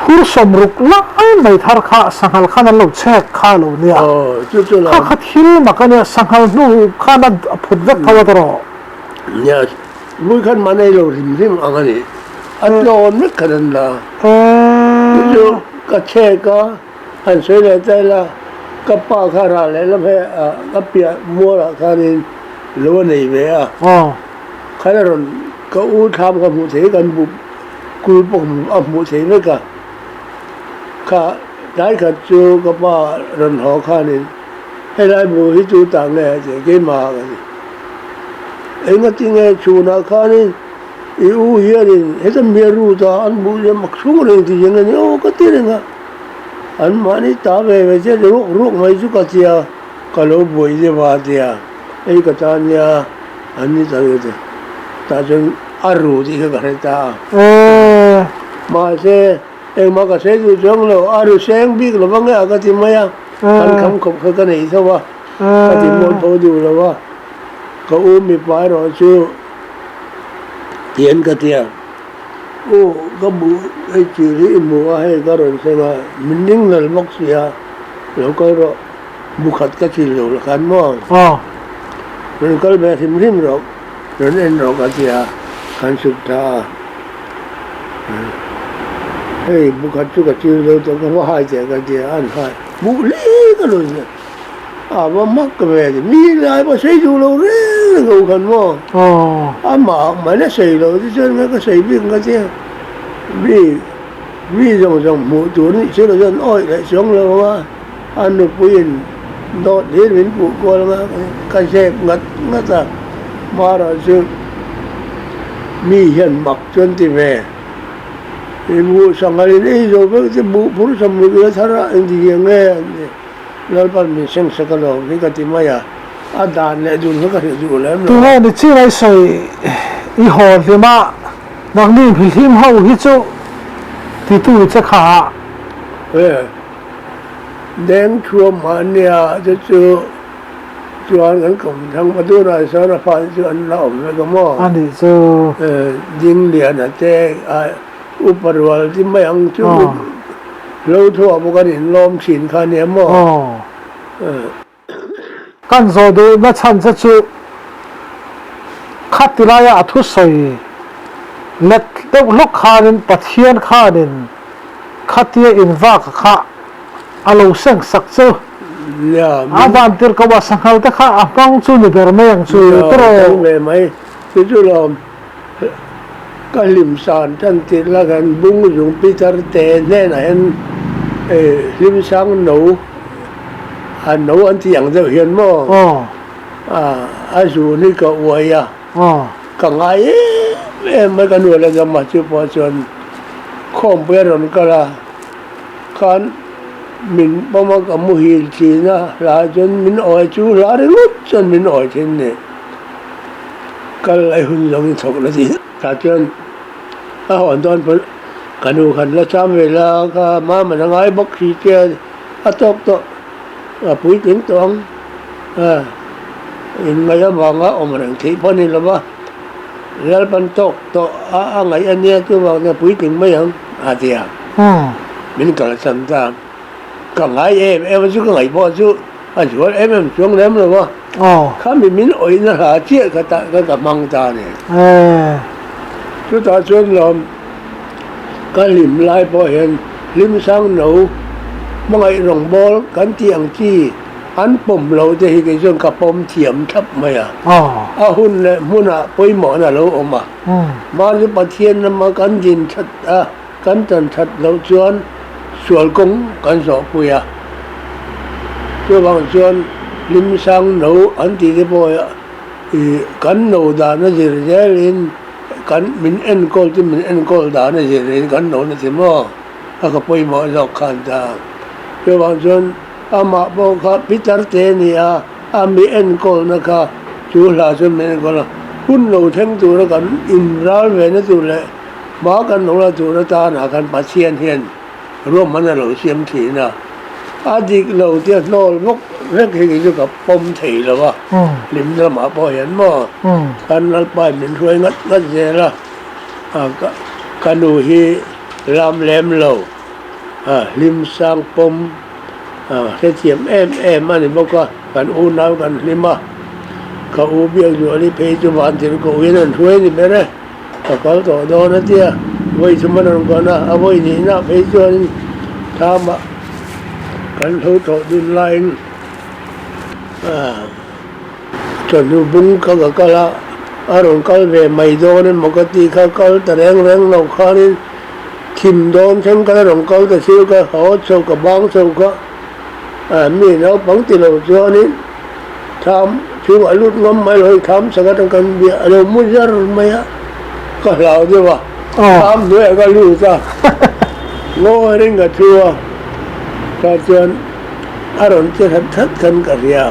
phur sawmruk lai mai thar kha sanghal khan an lo chhek kha lo nia. Aw, chu chu lo. Kha kha thil mak a nia, sanghal hnu khan a phut vek tho a tawrh. Nia, vui khan mah nei lo hrim hrim ang a ni. A tlawn vek khan an la. Chu chu ka chhek a. Han sawi leh ta ila, ka pa kha rah leh lam he ah ka piah mualah khanin lo a nei ve a. Khan a rawn ka u thlam ka hmuh thei kan bu kul pawh a hmuh thei vek a. Kha tlai khat chu ka pa rawn haw khanin helai bu hi chu tah nge a ti a, keimah ah ka ti. Engatinge chhunah khanin i u hianin heta miaru ta an hmuh hian mak chhung reng ti hian a ni aw ka ti reng a. An mahni ta ve ve che ruak ruak mai chu ka tia, ka lo buai deuh a tia, hei ka ta nia an ni ta ve te, tah chuan a ru tih kha ka hre ta a. Mahse, engmah ka sawi duh chuang lo, a ru seng bik lo va nge a ka ti mai a, kan kham khawp kha ka nei tho a, ka ti mual pho duh lo a, ka u mipa erawh chu tian ka tia. Aw ka hmuh hei thil hi i hmu a hei ka rawn thleng a min ring lal bawk si a lo kal rawh bu khat ka thil lo la khan maw rawn kal ve hrim hrim rawh rawn en rawh ka ti a kan chhuk ta a hei bu khat chu ka thil zo tawh ka va hai teh ka ti a an hai hmuh hle ka rawn a va mak ve mi lai pawh sawi duh lo reng. reng ka u khan maw? Amah ang mai la sawi lo te chuan ka sawi bik ang ka tia. Mi mi zawng zawng hmuh tur nih chu lo chuan awih leh chuang lo ang a, a nupuiin dawt hlir min puh kual ang a, ka zep ngat ngat a. Mara chu mi hian mak chuan ti ve. I buh sanghalin ei zo vek te buh phur samruk ila thar a engti hian nge an ti. Lalpan min seng sak alawm hi ka ti mai a, a dan leh dun kha ka hrilh duh lem lo. Tunge ni chin ai sawi i haw hlim a, nangni hmihlim ho hi chu titu che kha a. E, deng thuam mahnia chu chu chuan kan kawm thang va tunah sawn a fate chu an la awm vek a maw? A nih chu. E, Dingliana te a. Upa rual ti mai ang chu lo thuah bawk an inlawm thin kha nia maw? Kan zawh duhna chhan che chu khati laia a thusawi let deuh hlawk khanin Pathian khanin khatia invak kha a lo seng sak chu a vantir ko a sanghal te kha a hmang chu ni ber mai ang chu tiraw? Ve mai chu chu lawm. Ka hlim san tan tirh la kan bung zung Peter te hnenah hian hlim sang no a no an tih ang deuh hian maw a zun hi ka uai a, ka ngai em em mai ka nu leh dama chu pawh chuan khawmpui a rawn kal a, khan min pawm a ka muhil thin a, hla chuan min awi chu hla ringawt chuan min awi thin a ni. Kal lai hun zawng in thawk la ti. Tah chuan a hawn dawn pawn ka nu khan la cham ve la ka mama na ngai bawk si che a tawk tawh a puitling tawh ang a in ngaih avanga awm reng theih pawh a ni lo va Lalpan tawk tawh a a ngaih a nia chuvang chuan puitling mai ang a ti a min kalsan ta. Ka ngai em em a chu ka ngaih pawh chu a zual em em chuang lem lo a, khami min awihna hla chiah kha ta ka ka hmang ta a ni. Chutah chuan lawm ka hlim lai pawh hian hlim sang no hmangaih rawngbawl kan tih ang chi an pawm lo te hi kei chuan ka pawm thiam thlap mai a, a hun leh hmunah pawimawhna a lo awm a, mahni Pathian lama kan din that a. Kan tan that loh chuan sual kawng kan zawhpui a, chuvang chuan hlim sang no an tih te pawh ih kan no dan a zir zelin kan min enkawl chu min enkawl dan a zirin kan no na ti maw a ka pawimawh zawk khan ta. Chuvang chuan amah pawh kha Peter te a ni a, a mi enkawlna kha chu hla chuan min enkawl a, hun lo thleng tura kan inral ve na tur leh Hma kan lo la tur atana khan Pathian hian ruahman a lo siam thin a, a dik lo tia hnawl vawk vek hi kei chu ka pawm thei lo a, hlim lamah pawh hian maw kan Lalpa in min hruai ngat ngat zel a, ka nu hi lam lem lo, hlim sang pawm hrethiam em em a ni bawk a, kan unau kan hlim a, ka u Biakzuali phei chu vantir ka uiin an hruai a ni ber e. Ka kal tawh dawn a tia, vawi thum a rawn kawn a, a vawi nihna phei chuanin thamah kan hlo tawh dun laiin chawhnu bung kha ka kal a, a rawn kal ve mai dawn emaw ka tih kha kal ta reng reng lo khanin thim dawn thleng khan a rawn kal ta thil ka haw chho ka bang chho kha mi naupang ti lo chuanin Tham chhungah lut ngam mai lo hi tham sak atang kan bia a lo mu zar mai a, ka hlau deuh a, tham hnuaiah ka lut a, ngawi reng ka thu a, tah chuan a rawn che that that khan ka hria,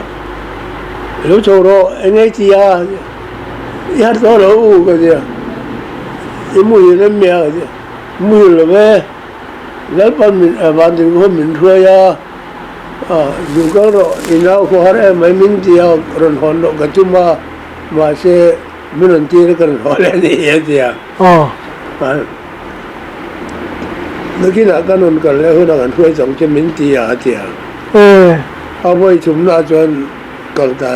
lo chho rawh eng nge ti a, i har tawh lo u ka tia, i muhil em mai a ka tia, muhil lo ve, Lalpan min vantirhkoh min hruai a. Zu kal rawh, i nau khaw har em mai min ti a, rawn hawn loh ka tum a, mahse min rawn tir a ka rawn haw leh a ni a ti a. Nakinah ka rawn kal leh hunah kan hruai chang che min ti a a ti a. A vawi thumna chuan kal ta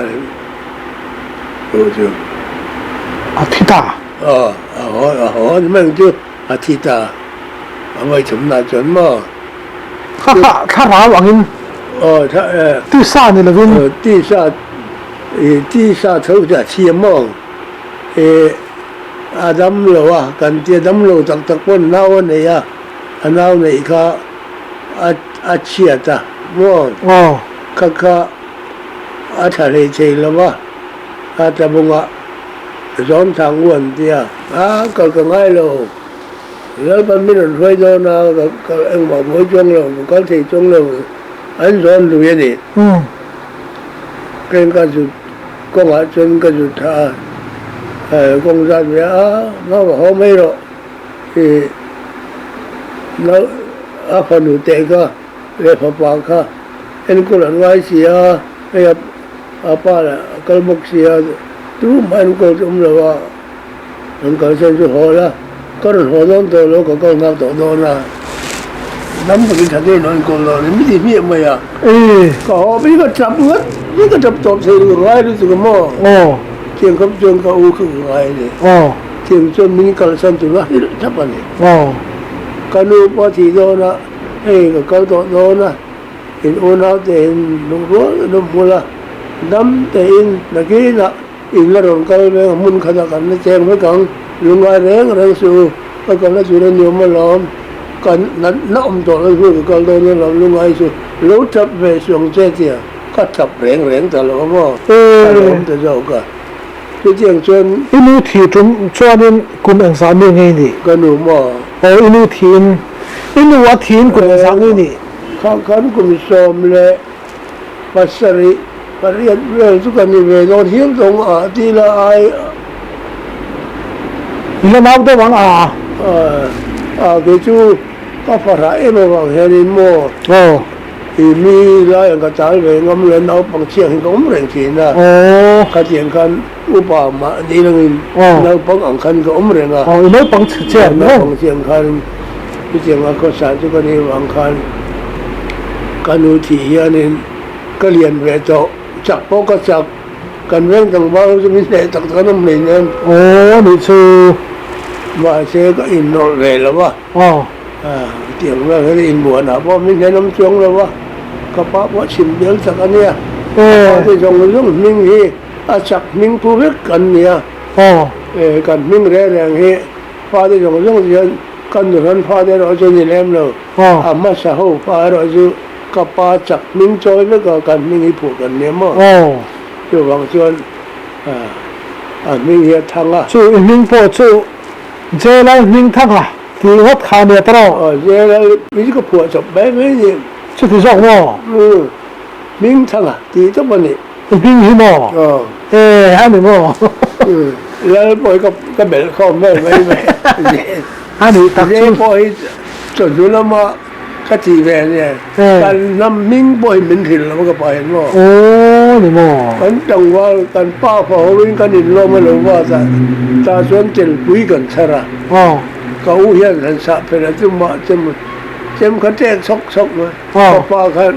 ho chu. A thi ta? A haw a ni mai ang chu. A thi ta, a ngaithumna chuan maw? Kha kha thlarau angin. Aw, thla eh. Tisa ni lovin. Tisa I tisa tho chu a chhia maw? E, a dam lo a, kan tia dam lo tak tak pawn nau a nei a, a nau neih kha a a chhiat a maw? Aw. Kha kha a tha hlei thei lo va, a tlabungah zawm thang u an tia. A, kal ka ngai lo, Lalpan min rawn hruai dawn a, ka kal engmah buai chuang lo, ka kal thei chuang lo, an zawn lui a ni. Keng ka zut kawngah chuan ka zut thah a, kawng zat ve a, va va haw mai rawh i nau a fanu teh kha leh fapa kha enkawl an ngai si a, hei a pa lah a kal bawk si a, tumah enkawl chu awm lo a. An kalsan chu haw la, ka rawn haw dawn tawh lo, ka kal nghak tawh dawn a. Dam takin tha deuhin an kawl dawn a, mi ti hmiah mai a. Ka haw mai ka tap ngat ngat ka tap tawp thei lo, ka ngai lutuk a maw? Tiang khawp chuan ka u kha ka ngai a ni. Tiang chuan min kalsan tur a hrilh thlap a ni. Ka nu pawh a thih dawn a, hei ka kal tawh dawn a, in unau tein lungrual an awm hmul a, dam tein nakinah In la rawn kal veng a, hmun khatah kan la cheng vek ang, lungngai reng reng suh u, ka kalna tur a nuam alawm, ka natna awm tawh lo hnu ka kal dawn alawm, lungngai suh, lo tap ve suh ang che tia ka tap reng reng ta lo maw, ka lawm ta zawk a, chutiang chuan. I nu thi tum chuanin kum engzah mi ngei nih? Ka nu maw? Aw, i nu thiin, i nu a thiin kum engzah ngei nih? Kha khan kum 18, pariat vel chu ka ni ve dawn hial tawng a ti la ai. I la nau deuh ang a. A kei chu ka farah em avang hianin maw i mi lai ang ka tal ve ngam lo naupang chhiang hi ka awm reng thin a. Khatiang khan upa mahni langin naupang ang khan ka awm reng a. I naupang chhe chiah maw? Naupang chhiang khan chutiang a khawsa chu ka nih avang khan ka nu thih hianin ka lian ve tawh, chak pawh ka chak, kan veng tlangval ho chu min hneh tak tak an awm hlein em. Aw anih chu. Mahse ka innawlh ve lo a, tiang vel hian inbuanah pawh min hnen awm chuang lo a, ka pa pawh chhim bial tak a nia, ka pa te zawng zawng hming hi a chak hming pu vek kan nia, kan hming reng reng hi fate zawng zawng hian Ka nuhrawn fate erawh chu ni lem lo, a hmasa ho fa erawh chu ka pa chak hming chawi vek a, kan hming hi phuah kan nia maw? Chuvang chuan a hming hi a thang a. Chu i hming pawh chu Jelal hming thang a tih ngawt kha a nia ta rawh. Aw, Jelal hi chu ka phuah chawp mai mai a ni. Chuti zawk maw? Umm, hming thang a tih tawp a ni. I hming hi maw? Aw. E, a ni maw? Lal pawh hi ka belh khawm vel mai mai. A nih tak chu. Zê pawh hi chawhnu lama ka tih ve a nia. Kan hnam hming pawh hi min hrilh lo ka pa hian maw? Aw, ni maw? Kan tlangval, kan pa fa hoin kan inlawm a lo va ta, tah chuan telpui kan chhar a. Aw. Ka u hian han sah phelh a chu mah chem chem kha ṭek chhawk chhawk mai. Ka pa khan,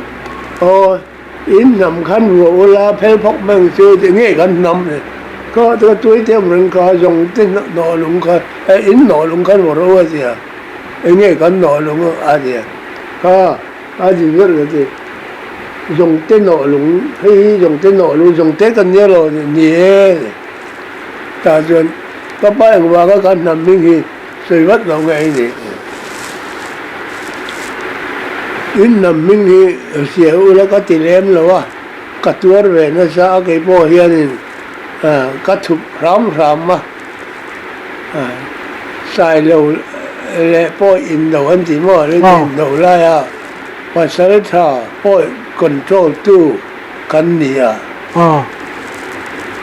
Aw. In hnam khan ruah ula phel phawk mai chu ti nge kan hnam ni ka ka tui te awm reng kha zawng te hnawh lung kha in hnawh lung khan ruah rawh a tia enge kan hnawh lung a tia kha a ti ber ka ti zawng te hnawh lung hei hi zawng te hnawh lung zawng te kan nia lo ni e tah chuan ka pa engvanga kan hnam hming hi Sawi vat lo nge i nih? In hnam hming hi hria ula ka ti lem lo a, ka tuar ve nasa a kei pawh hianin ka thup hram hram a, Sailo leh pawh indo an ti maw le ti indo laia pasal tha pawh control tu kan ni a,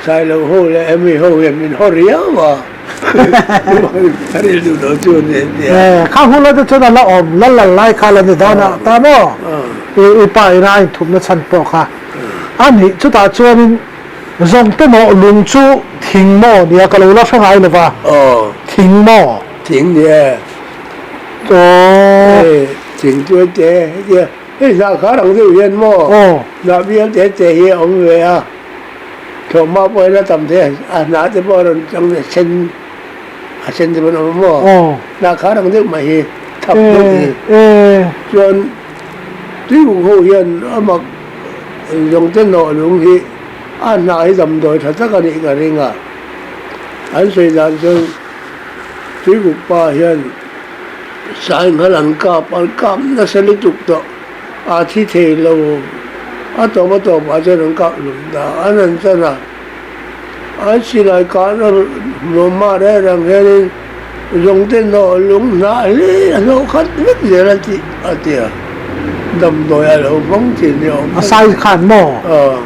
Sailo ho leh hemi ho hian min haw riau a. Kha hun te chuan a la awm lal lal lai kha la ni dawn a ta maw? I pa ina a inthupna chhan pawh kha a nih. Chutah chuanin zawngte maw lung chu thing maw nia ka lo la hre ngai lo va, thing maw? Thing nia. Thing chu te hetia hei hnah khar ang deuh hian maw hnah bial te te hi a awm ve a. Thawhhma pawh hian a tam thei a, a hnah te pawh a rawn chang leh sen, a sen te pawh an awm a maw? Hnah khar ang deuh mai hi, thap deuh hi. Chuan tuiuk ho hian a mak zawng te nawh lung hi A hnah hi damdawi tha tak a nih ka ring a, an sawi dan chuan Tuikuk pa hian Sainghal an kap an kap nasa lutuk tawh a thi thei lo a tawp a tawp ah chuan an kap hlum ta an han chan a, an silai kahna hmuamah reng reng hianin zawngte hnawh lung hnah hle a hnawh khat vek zel a tih a ti a, damdawi a lo hmang thin ni awm A sai khan maw? Aw.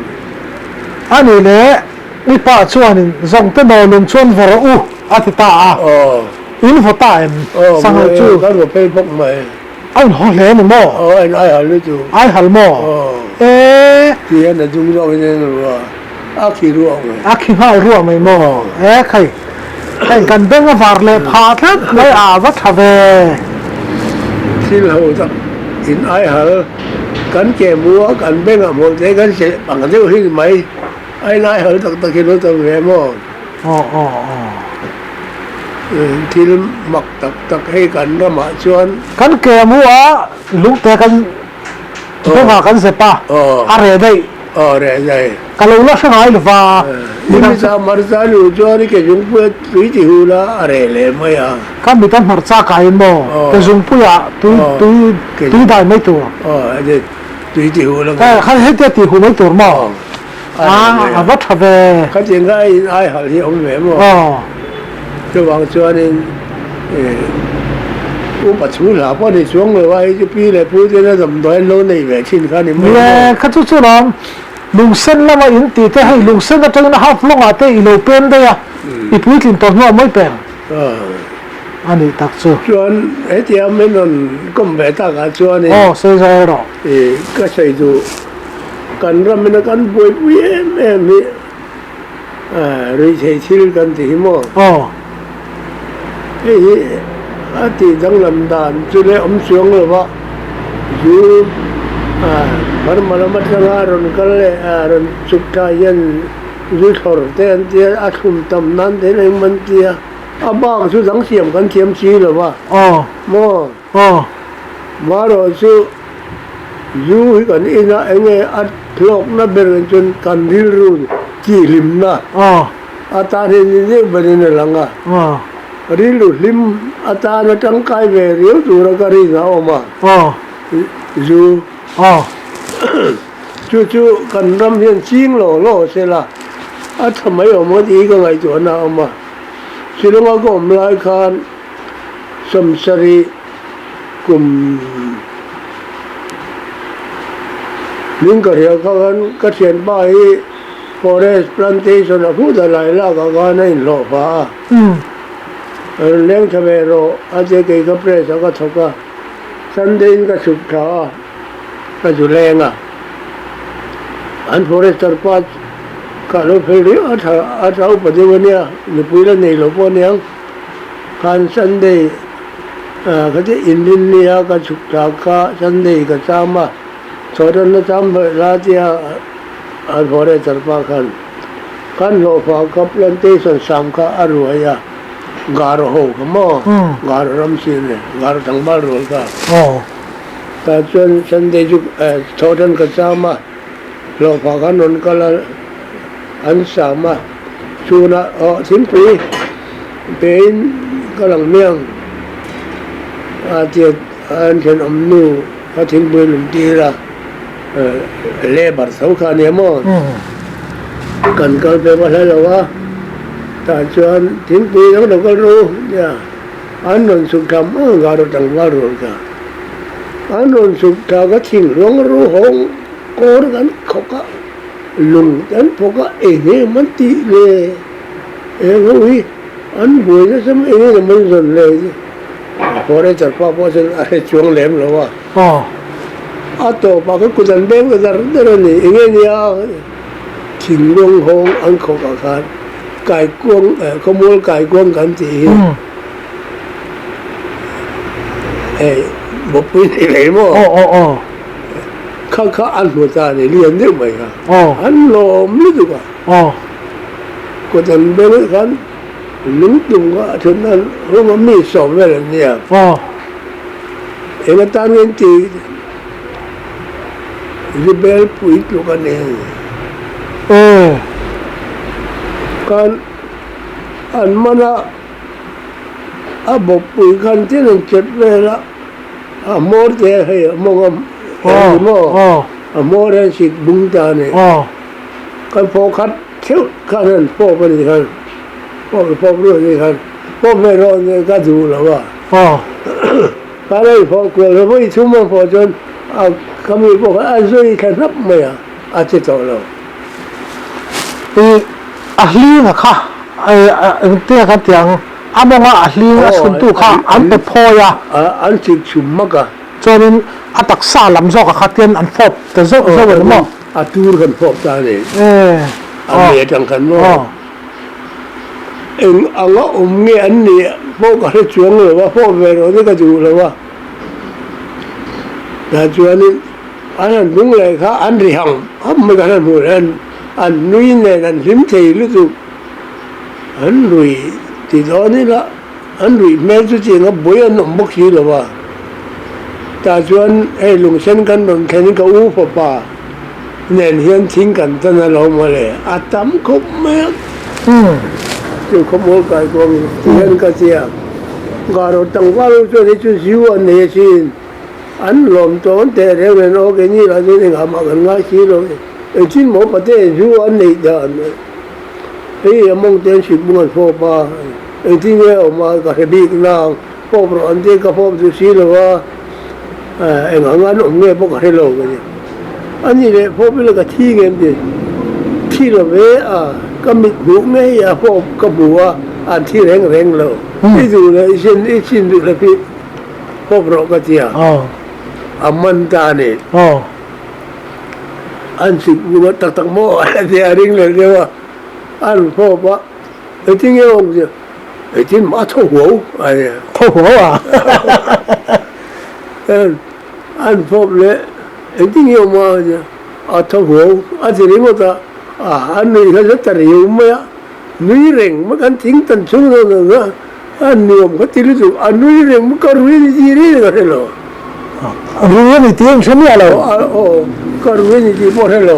A nih leh i pa chuanin zawngte hnawh lung chuan vaw rawh u a ti ta a. Aw. In vaw ta em? Aw, Sanghal chu. Kan vaw phei bawk mai. A inhaw hle ni maw? Aw, a in ai hal lutuk. Ai hal maw? Aw. E. Ti hian a dung zawk in a en ruah a, a khi ruah mai. A khi nghal ruah mai maw? E khai, heng kan beng a var leh phah tlat mai a va tha ve. Thil ho tak in ai hal, kan ke mu a, kan beng ah hmawlh te kan seh pang deuh hi ni mai. A in ai hal tak tak hi lo tam ve maw? Aw aw aw. Thil mak tak tak hei kan ramah chuan. Kan ke mu a lungte kan bengah kan zep a, a reh daih. Aw reh daih. Ka lo la hre ngai lo va. Hmarcha hmarcha luh chuan i ke zungpuia tui ti hu la a reh leh mai a. Ka mit a hmarcha kaiin maw ke zungpuia tui tui tui dai mai tur. Aw tui ti hu la. Kha hetia ti hu mai tur maw? A, a va tha ve. Khatiang kha in ai halh hi a awm ve maw? Aw. Chuvang chuanin upa chhung hla pawh ni chuang lo a, hei chu pi leh pu ten a damdawi an lo nei ve thin kha ni mai maw? Nie, kha chu chu lawm. Lungsen lama in tih te hei lungsen atangin a half lawng ah te i lo pem daih a, i puitlin tawh hnuah mawi peng a nih tak chu. Chuan hetia min rawn kawm ve takah chuanin. Aw, sawi zawk erawh. Ka sawi duh. Kan ramina kan buaipui em em hi ruihtheih thil kan ti hi maw? Aw. Hei hi a tih danglam dan chu leh awm chuang lo va, zu Burma lam atanga rawn kal leh rawn chhuk tha hian zu thlawr te an ti a, a thlum tam nan te hian engemaw an ti a, a bak chu dang siam kan thiam si lo va. Aw. Maw? Aw. Marawh chu zu hi kan in a, eng nge a hlawkna ber ang chuan kan rilru tihhlimna atan hian ni deuh berin a lang a. Rilru hlim atana tangkai ve riau tura ka rin a awm a, zu. Chu chu kan ram hian ching law law se la, a tha mai awm ang tih hi ka ngaihtuahna a awm a. Shillong-a ka awm lai khan Sawmsarih kum min ka hria kha khan ka thianpa hi forest plantation a hmuh ta lai lak ah khan a inhlawh pha a, rawn leng tha ve rawh a tia kei ka press ah ka thawk a, Sunday in ka chhuk tha a, ka zu leng a, an forester pa ka lo fel riau a tha a tha upa deuh a nia, nupui la nei lo pawh a niang. Khan Sunday ka ti inrin nia ka chhuk thlak kha Sunday ka cham a, chhawhṭanna cham hlawih la tia an haw leh tarpa khan kan hlawhfa kha plantation sam kha a ruai a, Garo ho kha maw, Garo ram sin leh Garo tlangval rual kha. Tah chuan Sunday chu chhawhṭan ka cham a, hlawhfa khan rawn kal a, an sam a, chhunah aw thingpui. Pein ka lang miang a tia an thenawm nu ka thingpui lum tir a, labour tho kha a nia maw? Kan kal ve va hla lo a, tah chuan thingpui dang lo kal rawh u tia an rawn chhuk thla ang a rawn tlangval rual kha an rawn chhuk thla ka thinghluang ruhawng kawr kan khawk a, lung kan phawk a eng em an tih le. Heng ho hi an buai nasa mai eng emaw an zawn hle hi forester pa pawh chuan a hre chuang lem lo a, a tawpah khan kut an beng ta dar dar a ni, eng nge nia thinglung hawng an khawk ah khan kaikuang eh khawmual kaikuang kan tih hi hei bawpui nei leh maw kha kha an hmu ta a ni lian deuh mai kha an lawm lutuk a. Kut an beng ah khan lungtum kha a then a rawng a mi sawm vel an nia. Eng atan nge an ti rebel pui tluk a ni. Khan an man a, a bawppui khan tin an chep vel a, a hmawr te hei a mawng a he ni maw? A hmawr hian sik bung ta a ni. Kan pawh khat theuh khan an pawp a nih khan, pawp pawp ruih a nih khan, pawp ve rawh nia ka duh lo a. Khan a infawh kual lo vawi thum a fawh chuan a ka mi pawh khan a zui thla hnap mai a, a che tawh lo. I a hling a kha engtia kan tih ang a mawnga a hling a chhuntu kha an pe phawi a. An chik chhum mak a. Chuanin a taksa lam zawk a kha tian an fawp ta zauh zauh a ni maw? A tur kan fawp ta a ni. A me atang khan maw? Eng anga awm nge an nih pawh ka hre chuang lo a, fawp ve rawh te ka duh lo a. Tah chuanin an han bung leh kha an ri hang hap mai khan an hmuh leh an an nui nen an hlim thei lutuk. An rui ti dawn ila an ruih hmel chu tiang a buai an awm bawk si lo a. Tah chuan hei lungsen kan rawn thlen ka u fapa nen hian thing kan tan a lo mawle a tam khawp mai a. Chu khawmual kai kawng ti hian ka tia Garo tlangval ho chuan hei chu ziu an nei asin an lawm tawn teh reng nen aw keini lah chuan engah mah kan ngai si lo engtin maw pate ziu an neih dan hei a mawng te an sik bung an fawp a engtin nge a awm a ka hre bik nang fawp rawh an tia ka fawp duh si lo a engah ngan awm nge pawh ka hre lo ka ti a ni leh fawp ila ka thi ngem ti thi lo ve a ka mit hmuh ngei a fawp ka hmu a an thi reng reng lo i duh leh i sin i chin duh leh pi fawp rawh ka ti a a man ta a ni an chik bung a tak tak maw a ti a ring leh deuh a an fawp a engtin nge awm tia engtin mah a tho huau a ti a tho huau a an fawp leh engtin nge awm a tia a tho huau a ti ringawt a a nuih kha zet ta riau mai a nui reng mai kan thing tan chhung dawn ang a a nuam ka ti lutuk a nui reng mai ka rui a ni tih reng ka hre lo rui a ni tih ang hre miah lo aw ka rui a ni tih pawh hre lo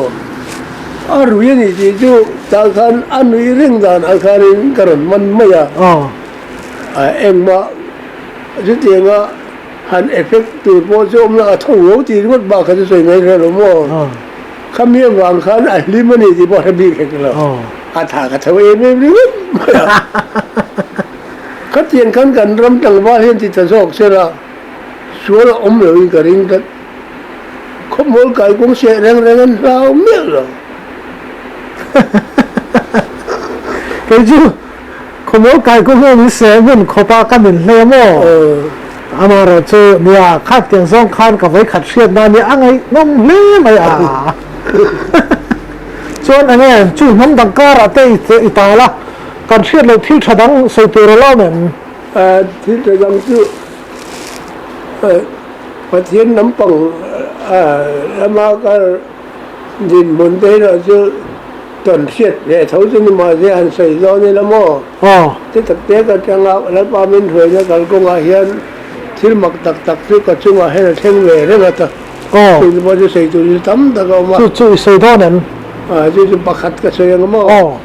a rui a ni tih chu tah khan a nui reng dan ah khanin ka rawn man mai a a engmah chutianga han effect tur pawh chu awm lo a tho lo tih ringawt bak kha chu sawi ngaih hre lo maw khami avang khan a hlim a ni tih pawh hre bik hek lo a tha ka tho em em ringawt mai a khatiang khan kan ram tlangval hian ti ta zawk se la sual a awm loin ka ring tlat khawpmual kai kawng seh reng reng an hlau miah lo. Kei chu Khawmual kai kawng hian in seh ngun khawp a ka min hle maw? Amaherawh chu nia khat tiang zawng khan ka vawikhat hriat na nia a ngaihnawm hle mai a. Chuan enge chu hnam dang karah te i tal a, kan hriat loh thil tha dang sawi tur a lo awm em? Thil tha dang chu Pathian lampang lama ka dinhmun te erawh chu tawn hriat ve tho chu ni mahse han sawi dawn ila maw? Ti tak te ka tanga Lalpa min hruaina kalkawngah hian thil mak tak tak chu ka chungah hian a thleng ve reng a ta. Chu chu pawh chu sawi tur chu tam tak a awm a. Chu chu i sawi dawn em? Chu chu pakhat ka sawi ang maw?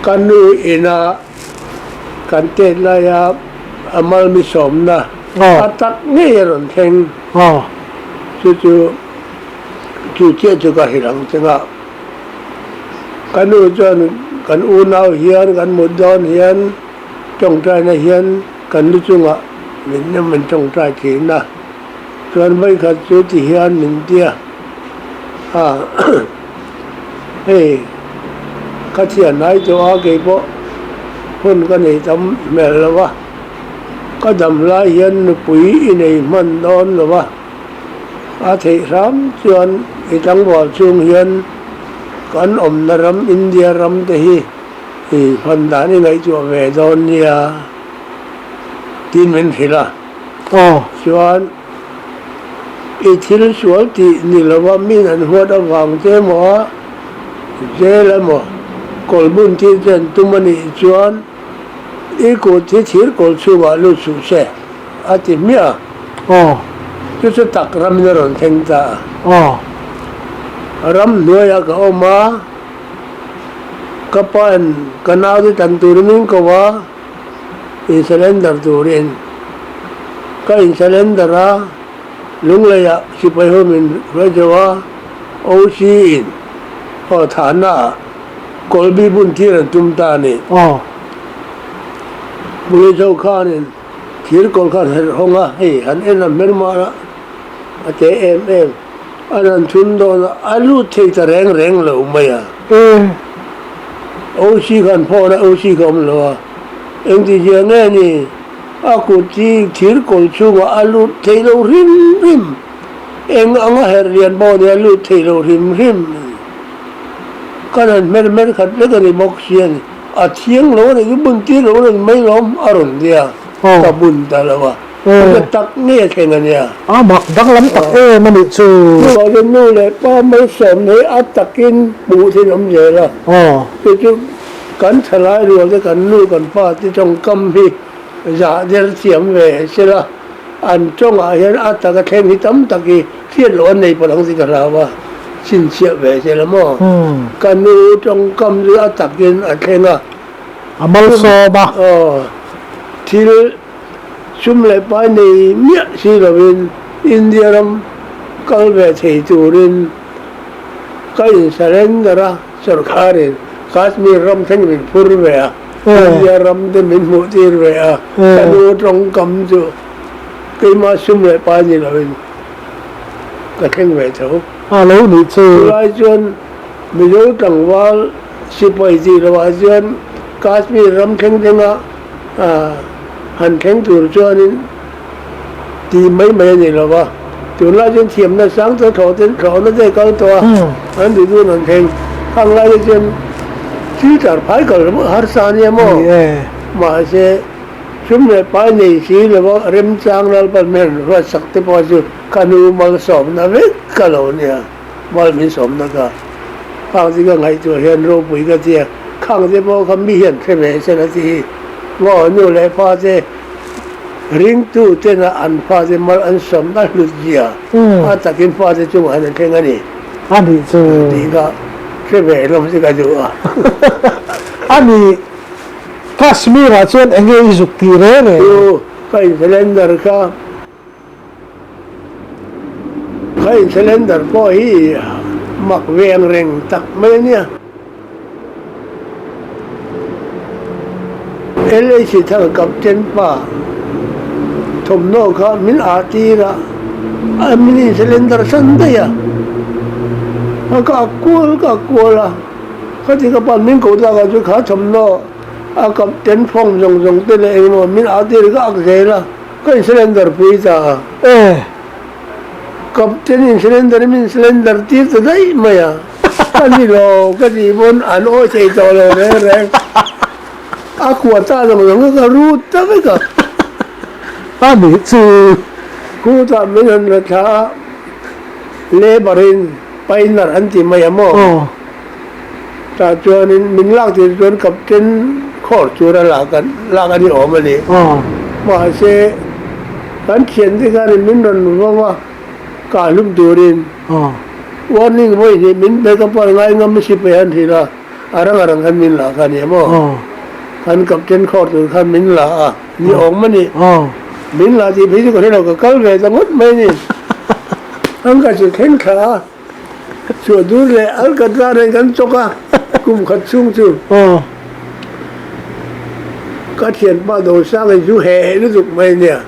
Ka nu ina kan tet laia a malmi sawmna a tak ngei a rawn thleng. Chu chu chu chiah chu ka hrilh ang che nga. Ka nu chuan kan unau hian kan mut dawn hian tawngtaina hian kan lu chungah min nem an tawngtai thin a. Chuan vawikhat chu ti hian min tia a hei ka thian hnai tawh a kei pawh hun ka nei tam hmel lo va ka dam lai hian nupui i nei hman dawn lo va a theih hram chuan i tlangval chhung hian kan awmna ram India ram te hi i hman dan i ngaihtuah ve dawn nia tiin min hrilh a. Chuan i thil sual tih ni lova min an huat avang che emaw a jail emaw kawlhmun thil che an tum a nih chuan i kut hi thir kawl chhungah lut suh se a ti hmiah a. Chu chu tak ramin a rawn thleng ta a. Ram hnuaiah ka awm a. Ka pa'n ka naute tan turin min ko a, in surrender turin. Ka in surrender a, Lungleiah sipai ho min hruai deuh a, OC in aw thahna ah Kawlbi bun tir an tum ta a ni. Police ho khanin thir kawl kha an herh hawng a, hei han en a hmelmar a, a te em em. An han thun dawn a, a lut thei ta reng reng lo mai a. OC kha an phone a, OC kha awm lo a. Engti zia nge ni? A kut hi thir kawl chhungah a lut thei lo hrim hrim. Eng anga herh lian pawh ni a lut thei lo hrim hrim. Kan han hmer hmer khat vek a ni bawk si a ni. A thiang lo a ni chu bun tir lo a ni mai lawm a rawn nia. Ka bun ta lo a. Ka tak ngei a thleng a nia. A mak danglam tak em a nih chu. Chuvangin nu leh pa malsawm hi a takin hmuh thin awm zel a. Chu chu kan thalai rual te kan nu kan pa te tawngkam hi zah der thiam ve se la, an tawngah hian a taka thleng hi tam tak hi hriat loh an nei palh ang tih ka hlau a, chhinchhiah ve se la maw. Ka nu tawngkam chu a takin a thleng a. A malsawm a. Aw, thil sum leh pai nei miah si lovin India ram kal ve thei turin ka in surrender a, sorkarin Kashmir ram thleng min phur ve a, India ram te min hmuh tir ve a, ka nu tawngkam chu keimah sum leh pai ni lovin ka thleng ve tho. A lo nih chu. Chulai chuan Mizo tlangval sipai tih lovah chuan Kashmir ram thleng thlenga han thleng tur chuanin tih mai mai a ni lo va, tunlai chuan thiamna sang te thlawh te thlawhna te kal tawh a, an duh duhin an thleng. Khang lai te chuan filter phai kal harsa a nia maw? Mahse, sum leh pai nei si lo va, remchang Lalpan min han ruatsak te pawh chu ka nu malsawmna vek ka lo nia. Mal min sawmna ka khang chu ka ngaihtuah hian ropui ka tia, khang te pawh kha mi hian hre ve se la ti hi maw nu leh pa te ringtu tena an fa te mal an sawm a hlut zia a takin fa te chungah hian an thleng a ni. A nih chu. Tih kha hre ve hlawm chu ka duh a. A nih Kashmir ah chuan enge i zuk tih reng reng? Chu ka in cylinder kha. Ka in cylinder pawh hi mak ve ang reng tak mai a nia. LAC thar captain pa thawmhnaw kha min ah tir a, a min in cylinder san daih a, ka ak kual ka ak kual a, khati ka pan min koh tlak ah chuan kha thawmhnaw a captain form zawng zawng te leh engemaw min ah tir ka ak zel a. Ka in cylinder pui ta a. E. Captain in cylinder min cylinder tir ta daih mai a. Ka ni lo, ka tih pawn an awi thei tawh lo reng reng. A kua ta zawng zawng kha ka rut ta vek a. A nih chu. Khutah min han la thla a, labour in painter an ti mai a maw? Tah chuanin min lak tir chuan Captain Khawr tura lak an lak a ni awm a ni. Mahse, kan thiante khanin min rawn vau a, kah hlum turin. Warning vawi hnih min pe ka pawh ngai ngam si pe han hrilh a, a rang a rang khan min la kha a ni maw? Kan Captain Khawr tur khan min la a ni awm a ni. Min la tih phei chu ka hre lo, ka kal ve ta ngawt mai a ni. An ka chu thleng thla a. Chhuah dur leh al ka tla reng kan chawk a, kum khat chhung chu ka thianpa Dosang hi chu heh heh lutuk mai a nia.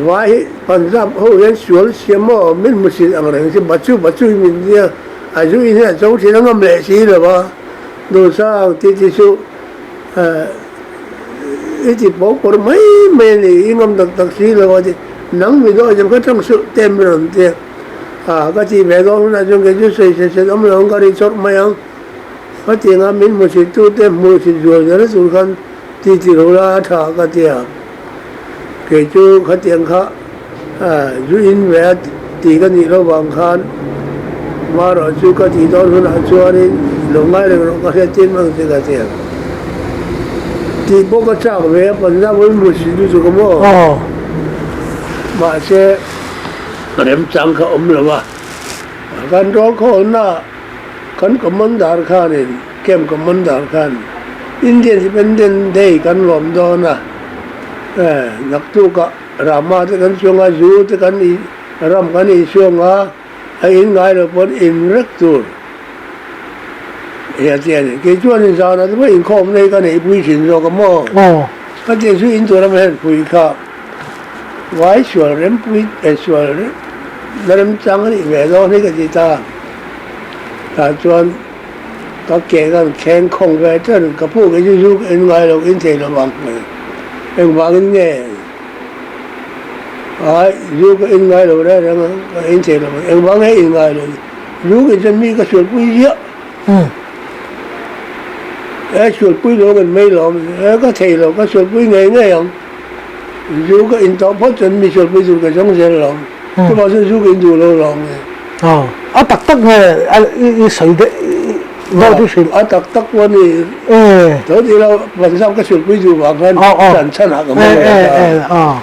Vai hi Punjab ho hian sual siam maw min hmu chin ang reng chu bachu bachu hi min tia, a zu in hian a cho thin a ngam leh si lo va, Dosang tih te chu I ti pawh pawr mai mai a ni, i ngam tak tak si lo a ti. Nang mi dawh zem kha tang suh te mi rawn ti a, a ka ti ve dawn hunah chuan kei chu sawi se sen awm lo ang ka ri chawrh mai ang. Ka ti anga min hmusit tu te hmuhsit zual zel tur khan ti ti lo la a tha ka ti a. Kei chu khatiang kha zu in ve a ti ka nih loh vang khan marawh chu ka tih dawn hunah chuanin lo ngai reng rawh ka hriat tin ang che ka ti a. Tih pawh ka chak ve a, Punjab in hmuhsit lutuk a maw? Mahse remchang kha awm lo a, kan rual khawlna. Kan Commander khanin, Camp Commander khan Indian Independence Day kan lawm dawn a, naktukah Rama te kan chuang a, zu te kan ram kan insuang a, a in ngai lo pawn in rek tur hi a ti a ni. Kei chuanin zanah te pawh inkhawmna hi ka neihpui thin zawk a maw? Ka tih chu in tur a hmel pui kha vai sual rempui eh sual na remchang a nih ve dawn hi ka ti ta. Tah chuan ka ke khan thleng khawng ve ṭan ka puk hi chu zu ka in ngai lo in thei lo vang engvangin nge ai zu ka in ngai lo reng reng a ka in thei lo vang engvang nge in ngai lo zu ka in chuan mi ka sualpui ziah e sualpui lo kan mai lo e ka thei lo ka sualpui ngei ngei ang zu ka in tawh phawt chuan mi sualpui tur ka zawng zel lo chuvang chuan zu ka in duh lo lawm nge. A tak tak nge i sawi deuh deuh i hrilh? A tak tak pawh a ni. Tho tih lo Punjab ka sualpui duh vang khan chan chhan ah ka hmang ve ta.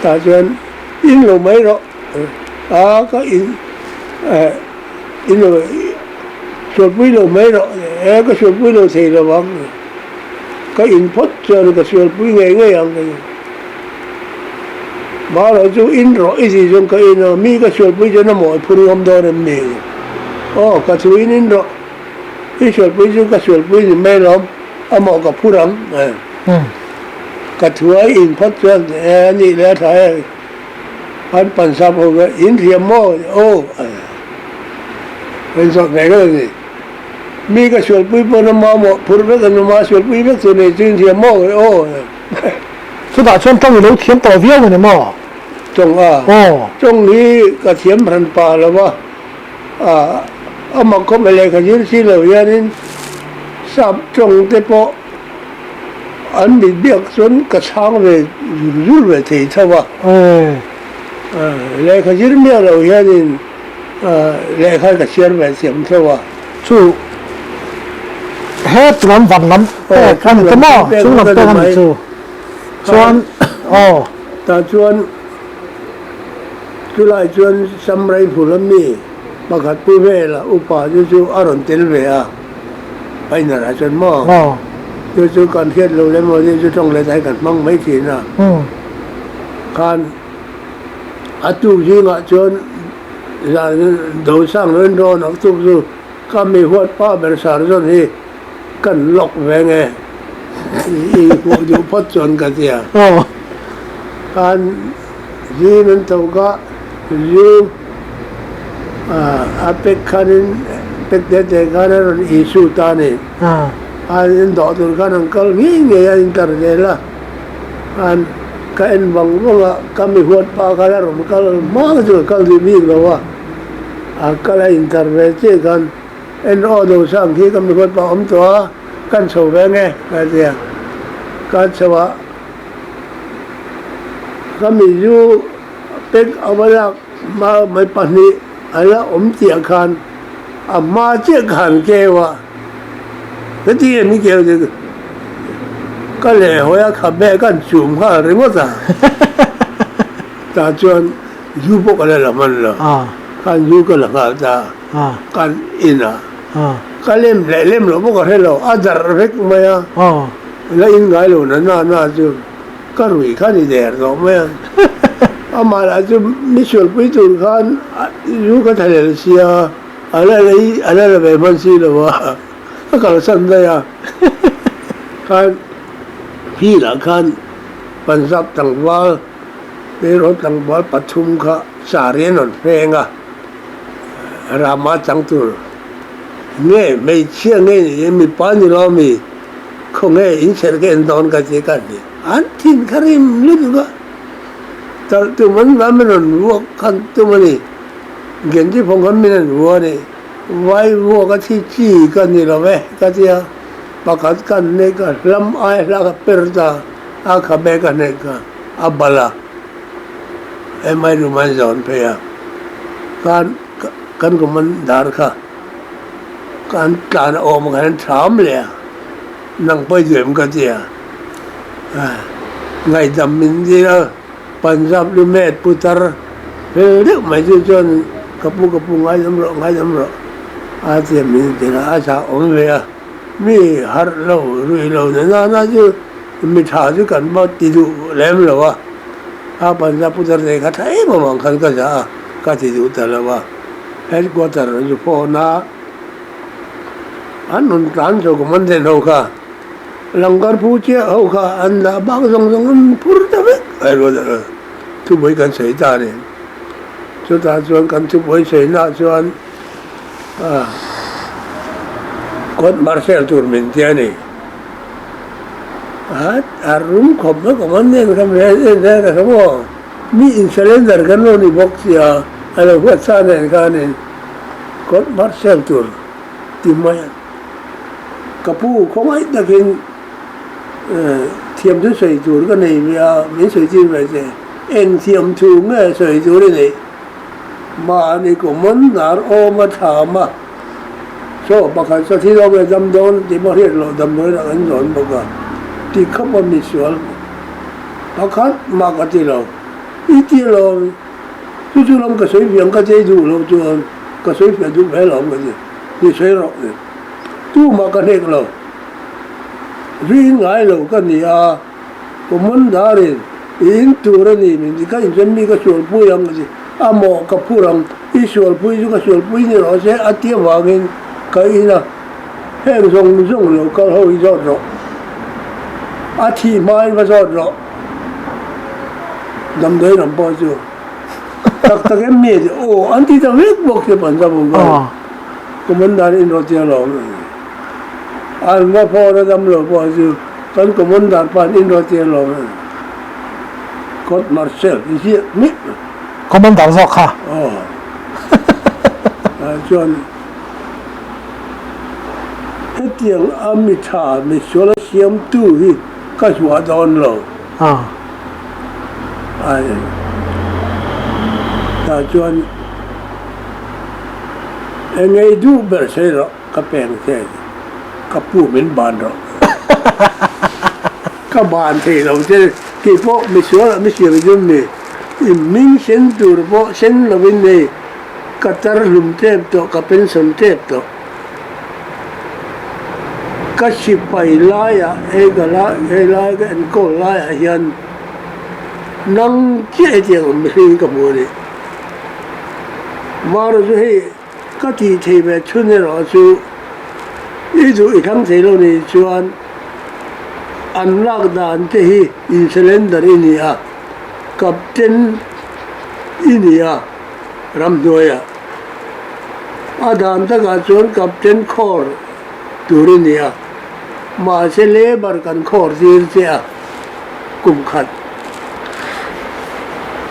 Tah chuan in lo mai rawh a ka in in lo sualpui lo mai rawh e ka sualpui lo thei lo vang ka in phawt chuan ka sualpui ngei ngei ang ka ti. Mahlo chu in rawh i tih chuan ka in a, mi ka sualpui chuan a mawi phur ngam dawn em ni? Aw, ka thu in in rawh, i sualpui chu ka sualpui ni mai lawm, a mawh ka phur ang. Ka thu a in phawt chuan e a nih leh a tha e, an pansap ho kha in thiam maw? Aw, in zawt ve ngei a ni. Mi ka sualpui pawn a mamawh phur vek a ni, ma sualpui vek chu nei chu in thiam maw? Aw. Chutah chuan tawng i lo thiam tawh viau a ni maw? Tawng a? Aw. Tawng hi ka thiam hran pah lo va, a mak khawp mai lehkha zir si lo hianin sap tawng te pawh an mit biak chuan ka chhang ve zur zur ve thei tho va. Lehkha zir miah lo hianin lehkha ka chhiar ve thiam tho va. Chu he lam van lam pek a ni ta maw? Chung lam pek a ni chu. Chuan aw. Tah chuan chulai chuan Samrai phul a mi pakhat pu vela upa chu chu a rawn tel ve a, Painara chuan maw? Chu chu kan hriat lo lem aw chu tawng leh dai kan hmang mai thin a. Khan a tuk zingah chuan Zan do sang loin rawn ang tuk chu ka mi huat pa ber sar zawn hi kan lawk ve nge i hmuh duh phawt chuan ka ti a. Khan zin an tho ka zu a pek khanin pek te te khan a rawn issue ta a ni. A in dawh tur khan an kal ngei ngei a in tar zel a. Khan ka en vang vang a, ka mi huat pah khan a rawn kal hma chu ka kal duh bik lo a, a kal a intar ve chiah khan en aw do sang khi ka mi huat pah awm tawh a, kan chho ve nge ka ti a, ka chho a, ka mi zu pek a va lak hma mai pahnih a la awm chiah khan a hma chiah khan keu a. Heti em i keu chu ka lehhawi a khabe kan chum nghal ringawt a, tah chuan zu pawh ka la la hman lo, khan zu ka la nghal ta, kan in a, ka lem leh lem loh pawh ka hre lo, a darh vek mai a, la in ngai lo na na na chu ka rui kha ni der tawh mai a, amah lah chu mi sualpui tur khan zu ka thlahlel sia. A la lei a la la ve hman si lo a, a kalsan daih a. Khan Hilah khan Punjab tlangval Hero tlangval pathum kha sari an rawn hreng a, Rama chang tur nge hmeichhia nge ni mipa ni lo mi khawnge inchherh ka en dawn ka ti ka ti. An thin kha rim lutuk a, talh tum an lam an rawn vuak khan tum a ni. Genji phawng khan min an vua a ni. Vai vuak a thi chi ka ni lo e ka ti a, pakhat ka hnek a, hlam ai hla ka per ta a, khabe ka hnek a, a bal a, MI room an zawn phei a, khan kan commander kha kan tlan a awm khan an tham leh a, nang pawi duh em ka ti a, ngaihdam min dil a. Punjab lu met putar fel deuh mai chu chuan ka pu ka pu ngaidam rawh ngaidam rawh. A tia min ti a, a chah awm ve a, mi harh lo ruih lo na nana chu mi tha chu kan va ti duh lem lo a, a Punjab putar te kha tha em avang khan ka zah a, ka ti duh ta lo a, headquarter chu phone a an rawn tlan chho commandant ho kha Langar phu chiah ho kha an dah bak zawng zawng an phur ta vek headquarter thupui kan sawi ta a ni. Chutah chuan kan thupui sawinaah chuan court martial tur min ti a ni. A rum khawp mai khawp an nen kha ve ve ka hre maw. Mi in surrender kan lo ni bawk sia a lo huat sa nen khanin court martial tur ti mai a. Ka pu khawngaih takin thiam chu sawi tur ka nei ve a, min sawi tir ve che. Eng thiam thu nge sawi tur i neih? Mahni common dar awm a tham a, chaw pakhat saw thil awm leh dam dawn tih pawh hriat loh damdawi lah kan zawn bawk a, ti khawp a misual pakhat mah ka ti lo. I ti lo, chu chu lam ka sawi fiah ang ka chei duh loh chuan ka sawi fiah duh ve lo ang ka ti, ni sawi rawh ni. Tumah ka hnek lo, rin ngai lo ka ni a. Common darin i in tur a ni min ti ka inchen mi ka sualpui ang a ti a maw ka phur ang i sualpui chu ka sualpui ni rawh se a ti avangin ka in a heng zawng zawng lo kal ho hi zawt rawh a thih hmain va zawt rawh damdawi lam pawh chu tak tak em mi a ti aw an ti ta vek bawk che Punjab ho khan common darin in rawh tia lawm an va phawr a damlo pawh chu. Kan Commander pa in rawh tir lo ve. Court martial i ziah miah lo. Commander zawk kha. Aw. Chuan hetiang a mi tha mi sual a siamtu hi ka hmuah dawn lo. Tah chuan engei duh ber sei rawh. Ka peng che ka pu min ban rawh. Ka ban thei lo che tih pawh misual ah misiam i dum ni. I hming sen tur pawh sen lovin nei ka tar hlum tep tawh ka pension tep tawh. Ka sipai laiah hei ka la hei lai ka enkawl laiah hian nang chiah hetiang ang mihring ka hmu a ni. Mara chu hei. Ka tih thei ve chhun erawh chu i duh i thlang thei lo nih chuan an lak dan te hi in cylinder i ni a, captain i ni a ramhnuaiah. A dan takah chuan captain khawr tur i ni a, mahse labour kan khawr tir che a kum khat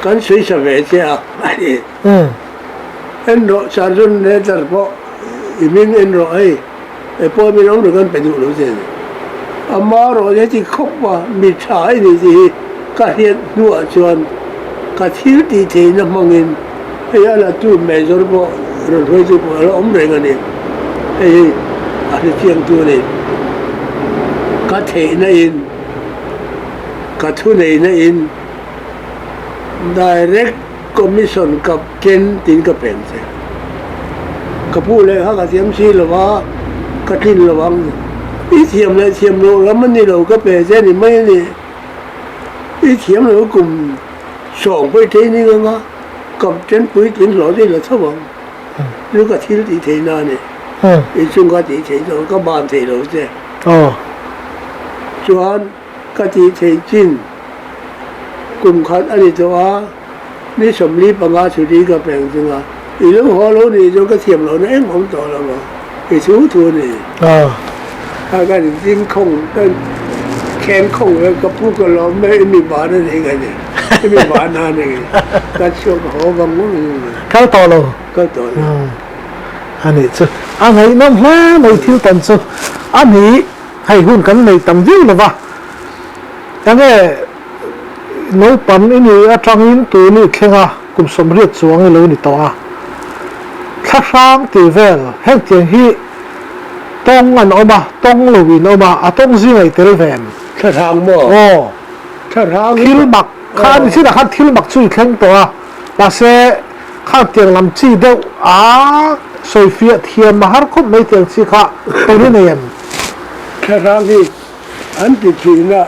kan sawi sa ve che a a ni. En rawh sergeant letter pawh i hming en rawh hei e pawh min awm reng an pe duh lo che ni. Ama rawh heti khawp a mi tha i ni tih hi ka hriat hnuah chuan ka thil tih theihna hmangin hei a la tu major pawh rawn hruaitu pawh a la awm reng a ni. Hei hi a hrechiangtu a ni. Ka theihna in ka thuneihna in direct Commission Captain tiin ka peng che. Ka pu leh kha ka thiam si lo va, ka tlin lo ang. I thiam leh thiam loh lam a ni lo ka pe che ni mai a ni. I thiam lo kum sawng pawh i training ang a, Captain puitling hlawh chu i la chho ang. Chu ka thil tih theih na a ni. I chung ka tih theih lo, ka ban thei lo che. Chuan ka tih theih chin kum khat a ni tawh a. Ni 45 chhuti ka peng chung a, i lo haw lo nih chuan ka thiam lohna eng awm tawh lo ang, i thu thu a ni. Kha kan ding khawng, kan kheng khawng vek, ka pu ka lawm mai, i mi ban a ni ka ti, i mi ban a ni ka chhuak ka haw vang vang a ni. Kal tawh lo. Kal tawh lo. A nih chu, a ngaihnawm hle mai thil tawn chu, a nih hei hun kan nei tam viau lo va, enge Naupang i nih atangin tun i thleng a, kum 80 chuang i lo ni tawh a. Thlahrang tih vel, hengtiang hi tawng an awm a, tawng lo in awm a, a tawng zingah i tel ve em? Thlahrang maw? Aw. Thlahrang hi. Thil mak kha a ni chinah khan thil mak chu i thleng tawh a, mahse khangtiang lam chi deuh a. Sawifiah thiam a har khawp mai tiang chi kha tawn i nei em? Thlarau hi an ti thin a,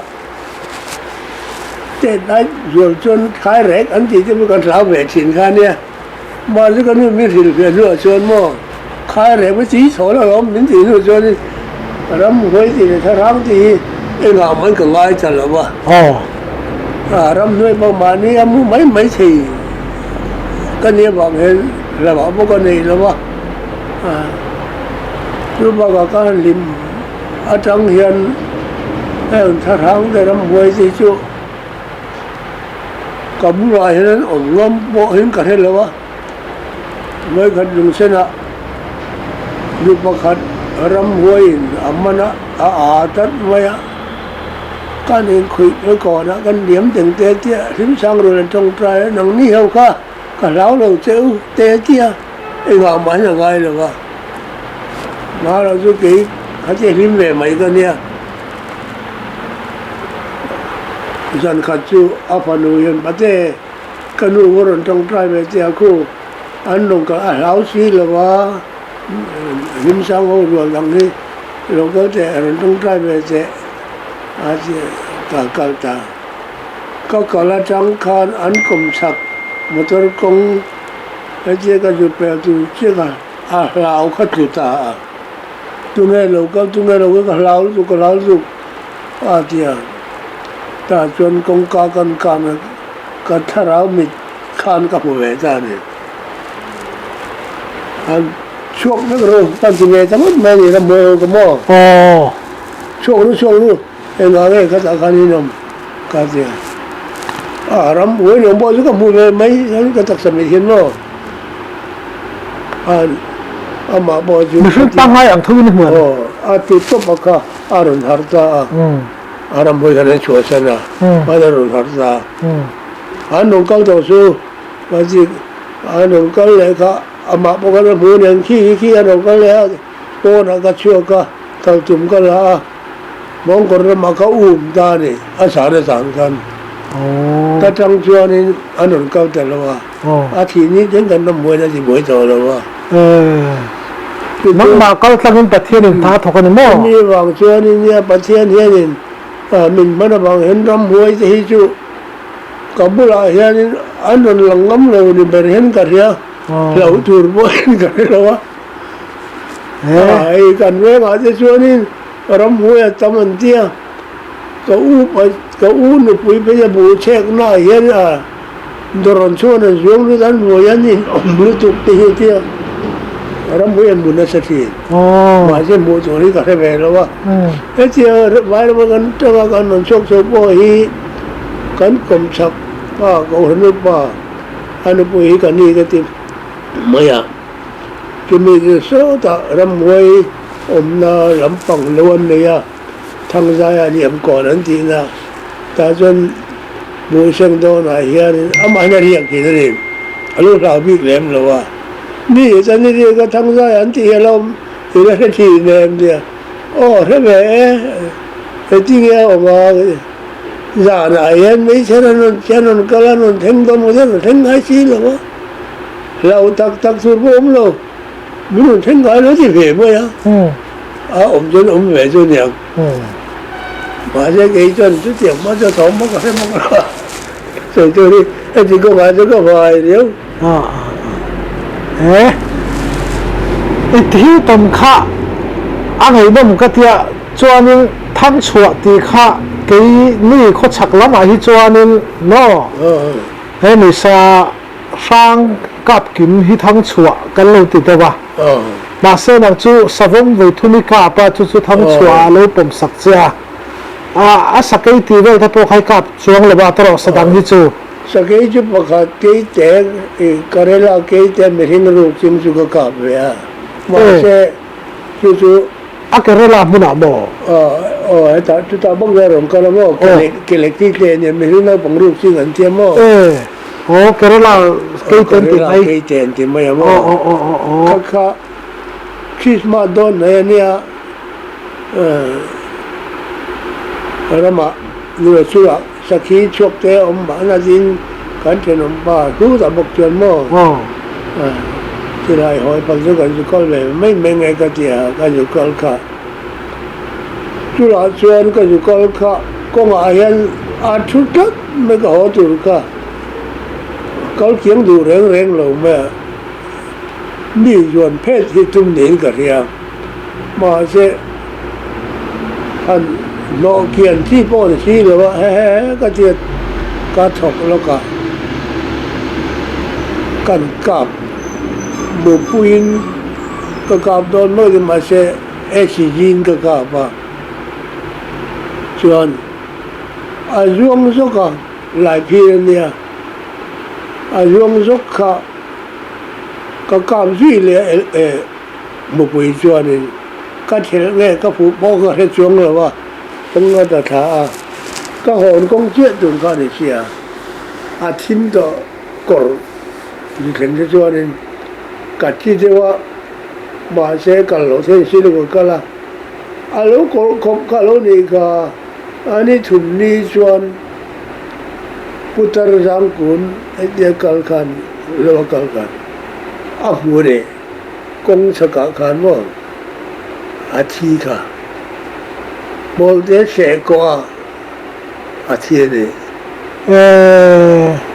tet lai zual chuan khai rek an tih te pawh kan hlau ve thin kha nia. Mahse ka nu min hrilhfiah hnuah chuan maw khai rek mai chi chhawl alawm min tih hnu chuanin ramhuai tih leh thlarau tih hi engah mah ka ngai ta lo va. A ramhnuai pawh mahni a mu mai mai thei ka nih avang hian hlauhah pawh ka nei lo va. Chu bakah ka hlim atang hian heng thlarau te ramhuai te hi chu ka bulah hian an awm ngam pawh hian ka hre lo a, vawikhat lungsenah nu pakhat ramhuaiin a man a, a aa tlat mai a, kan inkhawih mai kawnah kan liam teng te tia hlimsang rawn an tawngtai a, nangni ho kha ka hlau lo che u te tia engah mah hian a ngai lo va, mahlo chu kei khatia hlim ve mai ka nia. Zan khat chu a fanu hian Pate, ka nu ka rawn tawngtai ve che a khu, an rawn kal a hlau si lo va, Hlimsang ho rual dang hi lo kal teh a rawn tawngtai ve che a ti a, ka kal ta. Ka kal atang khan an kawm chak motor kawng hetia ka zu pel tur chiah a, a hlau kha tlu ta a. Tunge lo kal, tunge lo kal, ka hlau lutuk, ka hlau lutuk a ti a. Tah chuan kawngka kan kan a, ka thlarau mit khan ka hmu ve ta a ni. An chhuak vek ru, kan ti ve ta ngawt mai a ni ramhmuai ho ka maw? Aw. Chhuak ru, chhuak ru, engah nge khatah khan in awm ka ti a. A ramhmuai nuam pawh chu ka hmu ve mai, ka taksa mit hian maw? Amah pawh chu Mihring pangngai ang tho in a hmu em? Aw, a ti tawp a kha a rawn harh ta a, a ram hawi khan an chhuahsan a, a rawn harh ta a. An rawn kal tawh chu Pazik an rawn kal leh kha amah pawh khan a hmu nen khi khi khi an rawn kal leh a, pawnah ka chhuak a, kal tum ka la a. Mawngkawr ramah ka um ta a ni, a zan a zan khan. Ta tang chuanin an rawn kal ta lo a, a thih ni thleng kan ram buaina ti buai tawh lo a. Nangmah kal tlangin Pathianin hna a thawk a ni maw? Chumi vang chuanin nia Pathian hianin min hman avang hian ramhuai te hi chu ka bulah hianin an rawn lang ngam lo ni ber hian ka hria, hlauh tur pawh hian ka hre lo a. Hei kan vengah te chuanin ramhnuai a tam an tia, ka u ka u nupui phei a bu chhekna ah hian a dawrawn chhuan an zuang lut an ruai an in awm lutuk te hi a tia, ramhnuai an bu nasa thin. Mahse hmuh tur hi ka hre ve lo a, hetiang vairama kan tanga kan rawn chhuak chho pawh hi kan kawmchhak pa Kohhran upa a nupui hi ka ni ka ti mai a. Chumi chu sawtah ramhuai awmna lampang lo an nei a, Thangzaia liam kawn an tihna tah chuan Buhseng dawnah hianin amahin a riak thin a ni. A lo hlau bik lem lo a, Mi chuan i riak a Thangzaia an tih hi a lo awm i la hre thin em tia, Aw hre ve e, heti nge a awm a, zanah hian hmeichhe an rawn an rawn kal a, an rawn thleng dawn maw tia an rawn thleng ngai si lo a. Hlau tak tak tur pawh awm lo, min rawn thleng ngai lo ti ve mai a, a awm chuan awm ve chu aniang. Mahse kei chuan chutiang hma chu thawm hma ka hre bawk lo a, sawi tur hi heti kawngah chuan ka vai riau. He i thil tawn kha a ngaihnawm ka tia chuanin Thangchhuah tih kha kei ni khawchhak lamah hi chuanin maw he misa Hrang kap kim hi thang chhuah kan lo ti deuh a, mahse nang chu savawm vawi thum i kap a, chu chu thang chhuah ah lo pawm sak che a, a sakei tih vel te pawh kha i kap chuang lo a, tawrh sa dang hi chu. Sakei chu pakhat keite i Karela keite mihring ruk ching chu ka kap ve a, mahse chu chu. A Kerala hmunah maw? Aw, hetah chutah bawk hian rawn kal a maw? Kelekti te ania mihring naupang ruk ching an tia maw? Aw, Kerala keite an ti mai. Kerala keite an ti mai a maw? Kha kha Christmas dawn mai ania ramah nula chungah sakhi chhuak te awm mahna tin kan thenawm pa hlutah bawk chuan maw? Silai hawi phal chu kan zu kal ve mai mai nge ka ti a, ka zu kal kha. Chulah chuan ka zu kal kha kawngah hian a thu tlat mai ka haw tur kha kal kiang duh reng reng lo mai a, mi zuan phet hi tum niin ka hria. Mahse han hnawh kian chi pawh ni si lo a, hehehe ka ti a, ka thawk lawk a, kan kap mupuiin ka kap dawn mai ni mahse HG in ka kap a, chuan a zuang zawk a, lai phir a nia, a zuang zawk kha ka kap zui leh e. Mupui chuanin ka thil nge ka fuh pawh ka hre chuang lo a, kawng a ta thla a, ka hawn kawng chiah tur kha a ni sia, a thim tawh kawr ni thleng te chuanin ka thi deuh a, mahse kal loh theih si lo ka kal a, a lo kawrh khawp kha lo nih kha, a ni thum ni chuan Putar Zangkun hetia kal khan lo a kal khan a hmu leh. Kawng chhakah khan maw a thi kha Hmawlte seh kawh a a thi a ni.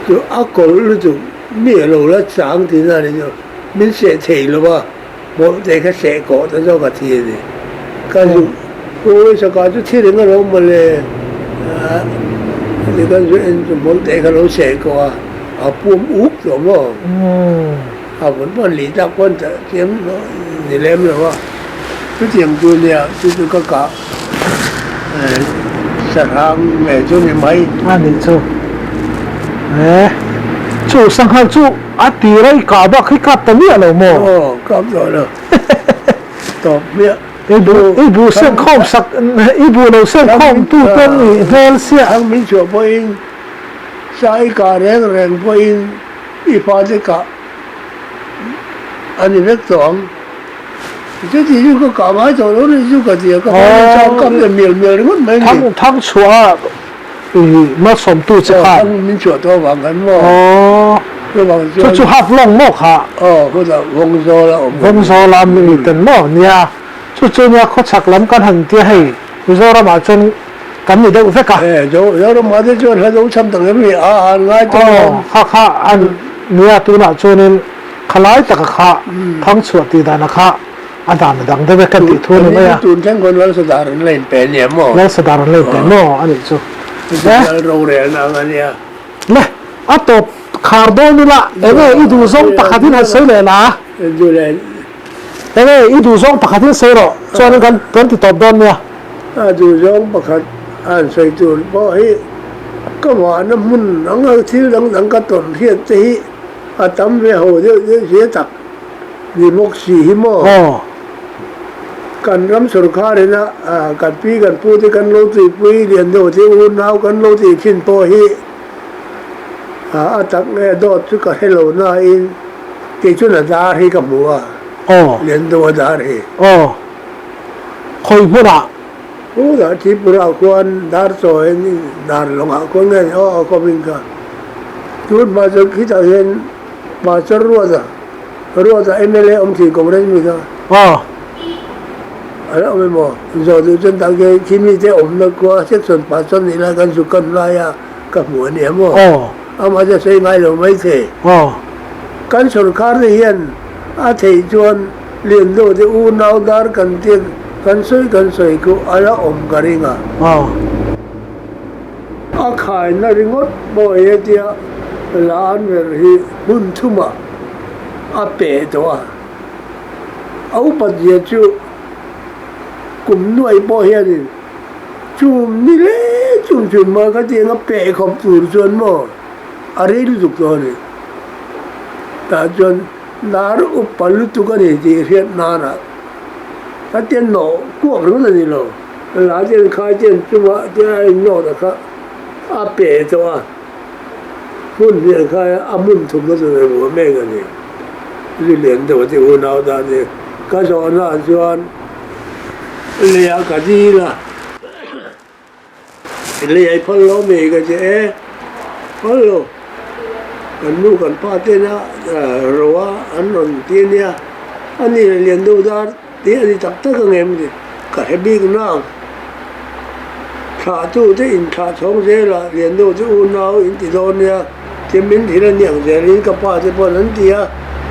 Chu a kawlh lutuk mi a lo la chang tihna a ni chu min seh thei lo va Hmawlte kha seh kawh ta zawk a thi a ni. Ka zu awi chhakah chu thi reng a lo mawle a ti kan zu en chu Hmawlte kha lo seh kawh a a puam up tawh maw. A vun pawn lih tak pawn chiam ni lem lo a, chutiang chu nia chu chu ka kah sahrang nge chu ni mai. A nih chu e, chu sanghal chu a tir a i kah bak hi kap ta miah lo maw? Aw kap tawh lo, tawp miah. I bu i bu seng khawm sak i bu lo seng khawm tu ten i hmel siah. Thang min chhuah pawhin sa i kah reng reng pawhin I fate kah a ni vek tawh ang. Chuti chu ka kah ngai tawh lo nih chu ka ti a, ka fate chang kap leh mial mial ringawt mai a ni. Thang thang chhuah a i malsawmtu che khan. Thang min chhuah tawh avang khan maw? Aw. Chuvang chuan. Chu chu half long maw kha? Aw, khutah Vawngzawl a awm. Vawngzawl a mi ten maw? Nia, chu chu nia khawchhak lam kan han tia hei Mizoramah chuan kan ni deuh vek a. E, Zoramah te chuan hla do chham tak em hi a an ngai tawh lo. Aw, kha kha an nia tunah chuanin khalai taka kha thangchhuah tih dana kha a dan a dang deuh e kan tih thu a ni mai a. Tun thleng khawn Lalsadar an la inpe nia maw? Lalsadar an la inpe maw a nih chu. Lal rorelna ang a nia. Le, a tawp khar dawn ila enge i duh zawng pakhatin han sawi leh la. Duh leh. Enge i duh zawng pakhatin sawi rawh chuanin kan kan ti tawp dawn nia. A duh zawng pakhat a han sawi tur pawh hi ka vahna hmun anga thil dang dang ka tawn hriat te hi a tam ve ho deuh deuh hle tak ni bawk si hi maw? Kan ram sorkar ina kan pi kan pu te kan lo tuipui lian deuh te unau kan lo tih thin pawh hi a tak nge dawt chu ka hre lo nain kei chuan a dar hi ka hmu a, lian deuh a dar hi. Khawi hmunah? Hmunah Tripura khuan dar chawiin dar lawngah khuan nge ni aw a kawmin kha. Tun hma chu khitah hian Pastor Ruata, Ruata mla awm thin Congress mi kha. Aw. A la awm em aw? Zawh duh chuan tak hian khi mite awmna khua section Pastor nih lai kan zu kan lai a ka hmu a ni em aw? Aw. Amah chu a sawi ngai lo maithei. Aw. Kan sorkar te hian a theih chuan Lianlo te unau dar kan tir kan sawi kan sawi khu a la awm ka ring a. A khaina ringawt pawh hi hetia la an ver hi hun thumah a pe tawh a. A upat zia chu kum nuai pawh hianin chum ni le chum chum mai kha tiang a pe khawp tur chuan maw a rei lutuk tawh a ni. Tah chuan. Lar upa lutuk a ni tih hriat nanah a te nawh kuak ringawt a ni lo. La ten khai ten chungah te a innawt a kha a pe tawh a, hmun hnial khai a hmun thumna tur a ruah mek a ni. Zu lian deuh te unau dan hi ka zawhnaah chuan leiah ka dil a. Lei ai phal lo mi ka ti e, phal lo. Kan nu kan pa tena roa an rawn ti a nia, a ni leh lian deuh dar tih a ni tak tak ang em ni? Ka hre bik nang. Thlahtu te inthlah chhawng zelah lian deuh chu unau in ti dawn nia, tin min thil a niang zelin ka pa te paw'n an ti a,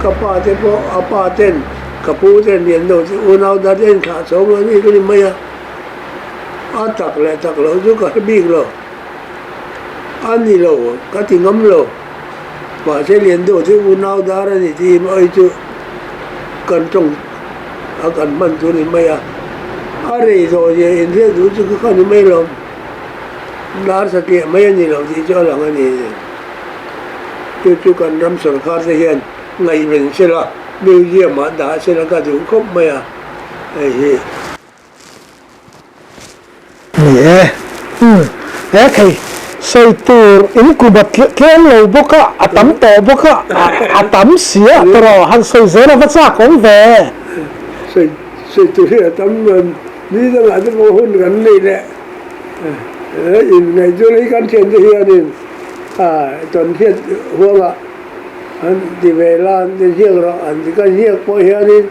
ka pa te pawh a pa ten ka pu ten lian deuh chu unau dar te inthlah chhawng a ni ka ni mai a, a tak leh tak loh chu ka hre bik lo. A ni lo, ka ti ngam lo. Mahse lian deuh chu unau dar a ni tih mai chu kan tawng a kan hman chu ni mai a. A rei zawh zia inhriat duh chu ka ni mai lo. Dar satliah mai a ni lo tih chu a lang a ni. Chu chu kan ram sawrkar te hian ngaihven sela, museum ah dah sela ka duh khawp mai a hei hi. Ni e. Umm. He thei sawi tur in kum a tlem lo bawk a, a tam tawh bawk a, a tam si a tawrh han sawi zel a va chak awm ve. Sawi sawi tur hi a tam em? Ni dangah te pawh hun kan neih leh inngaih chu hi kan thiante hianin tawn hriat huangah an ti ve la an ti ziak rawh an ti ka ziak pawh hianin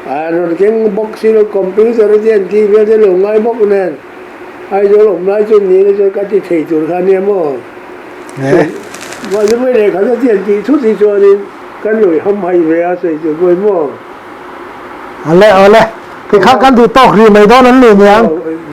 A rawn keng bawk si lo, computer te an tih vel te lo ngai bawk nen, Aizawl awm lai chu ni na chuan ka ti thei tur kha nia maw? Mahse mai lehkha te ti an tih thut hi chuanin kan lo i hamhaih ve a sawi tur pawh hi maw? Awle awle, tikhan kan duh tawk rih mai dawn an ni niang.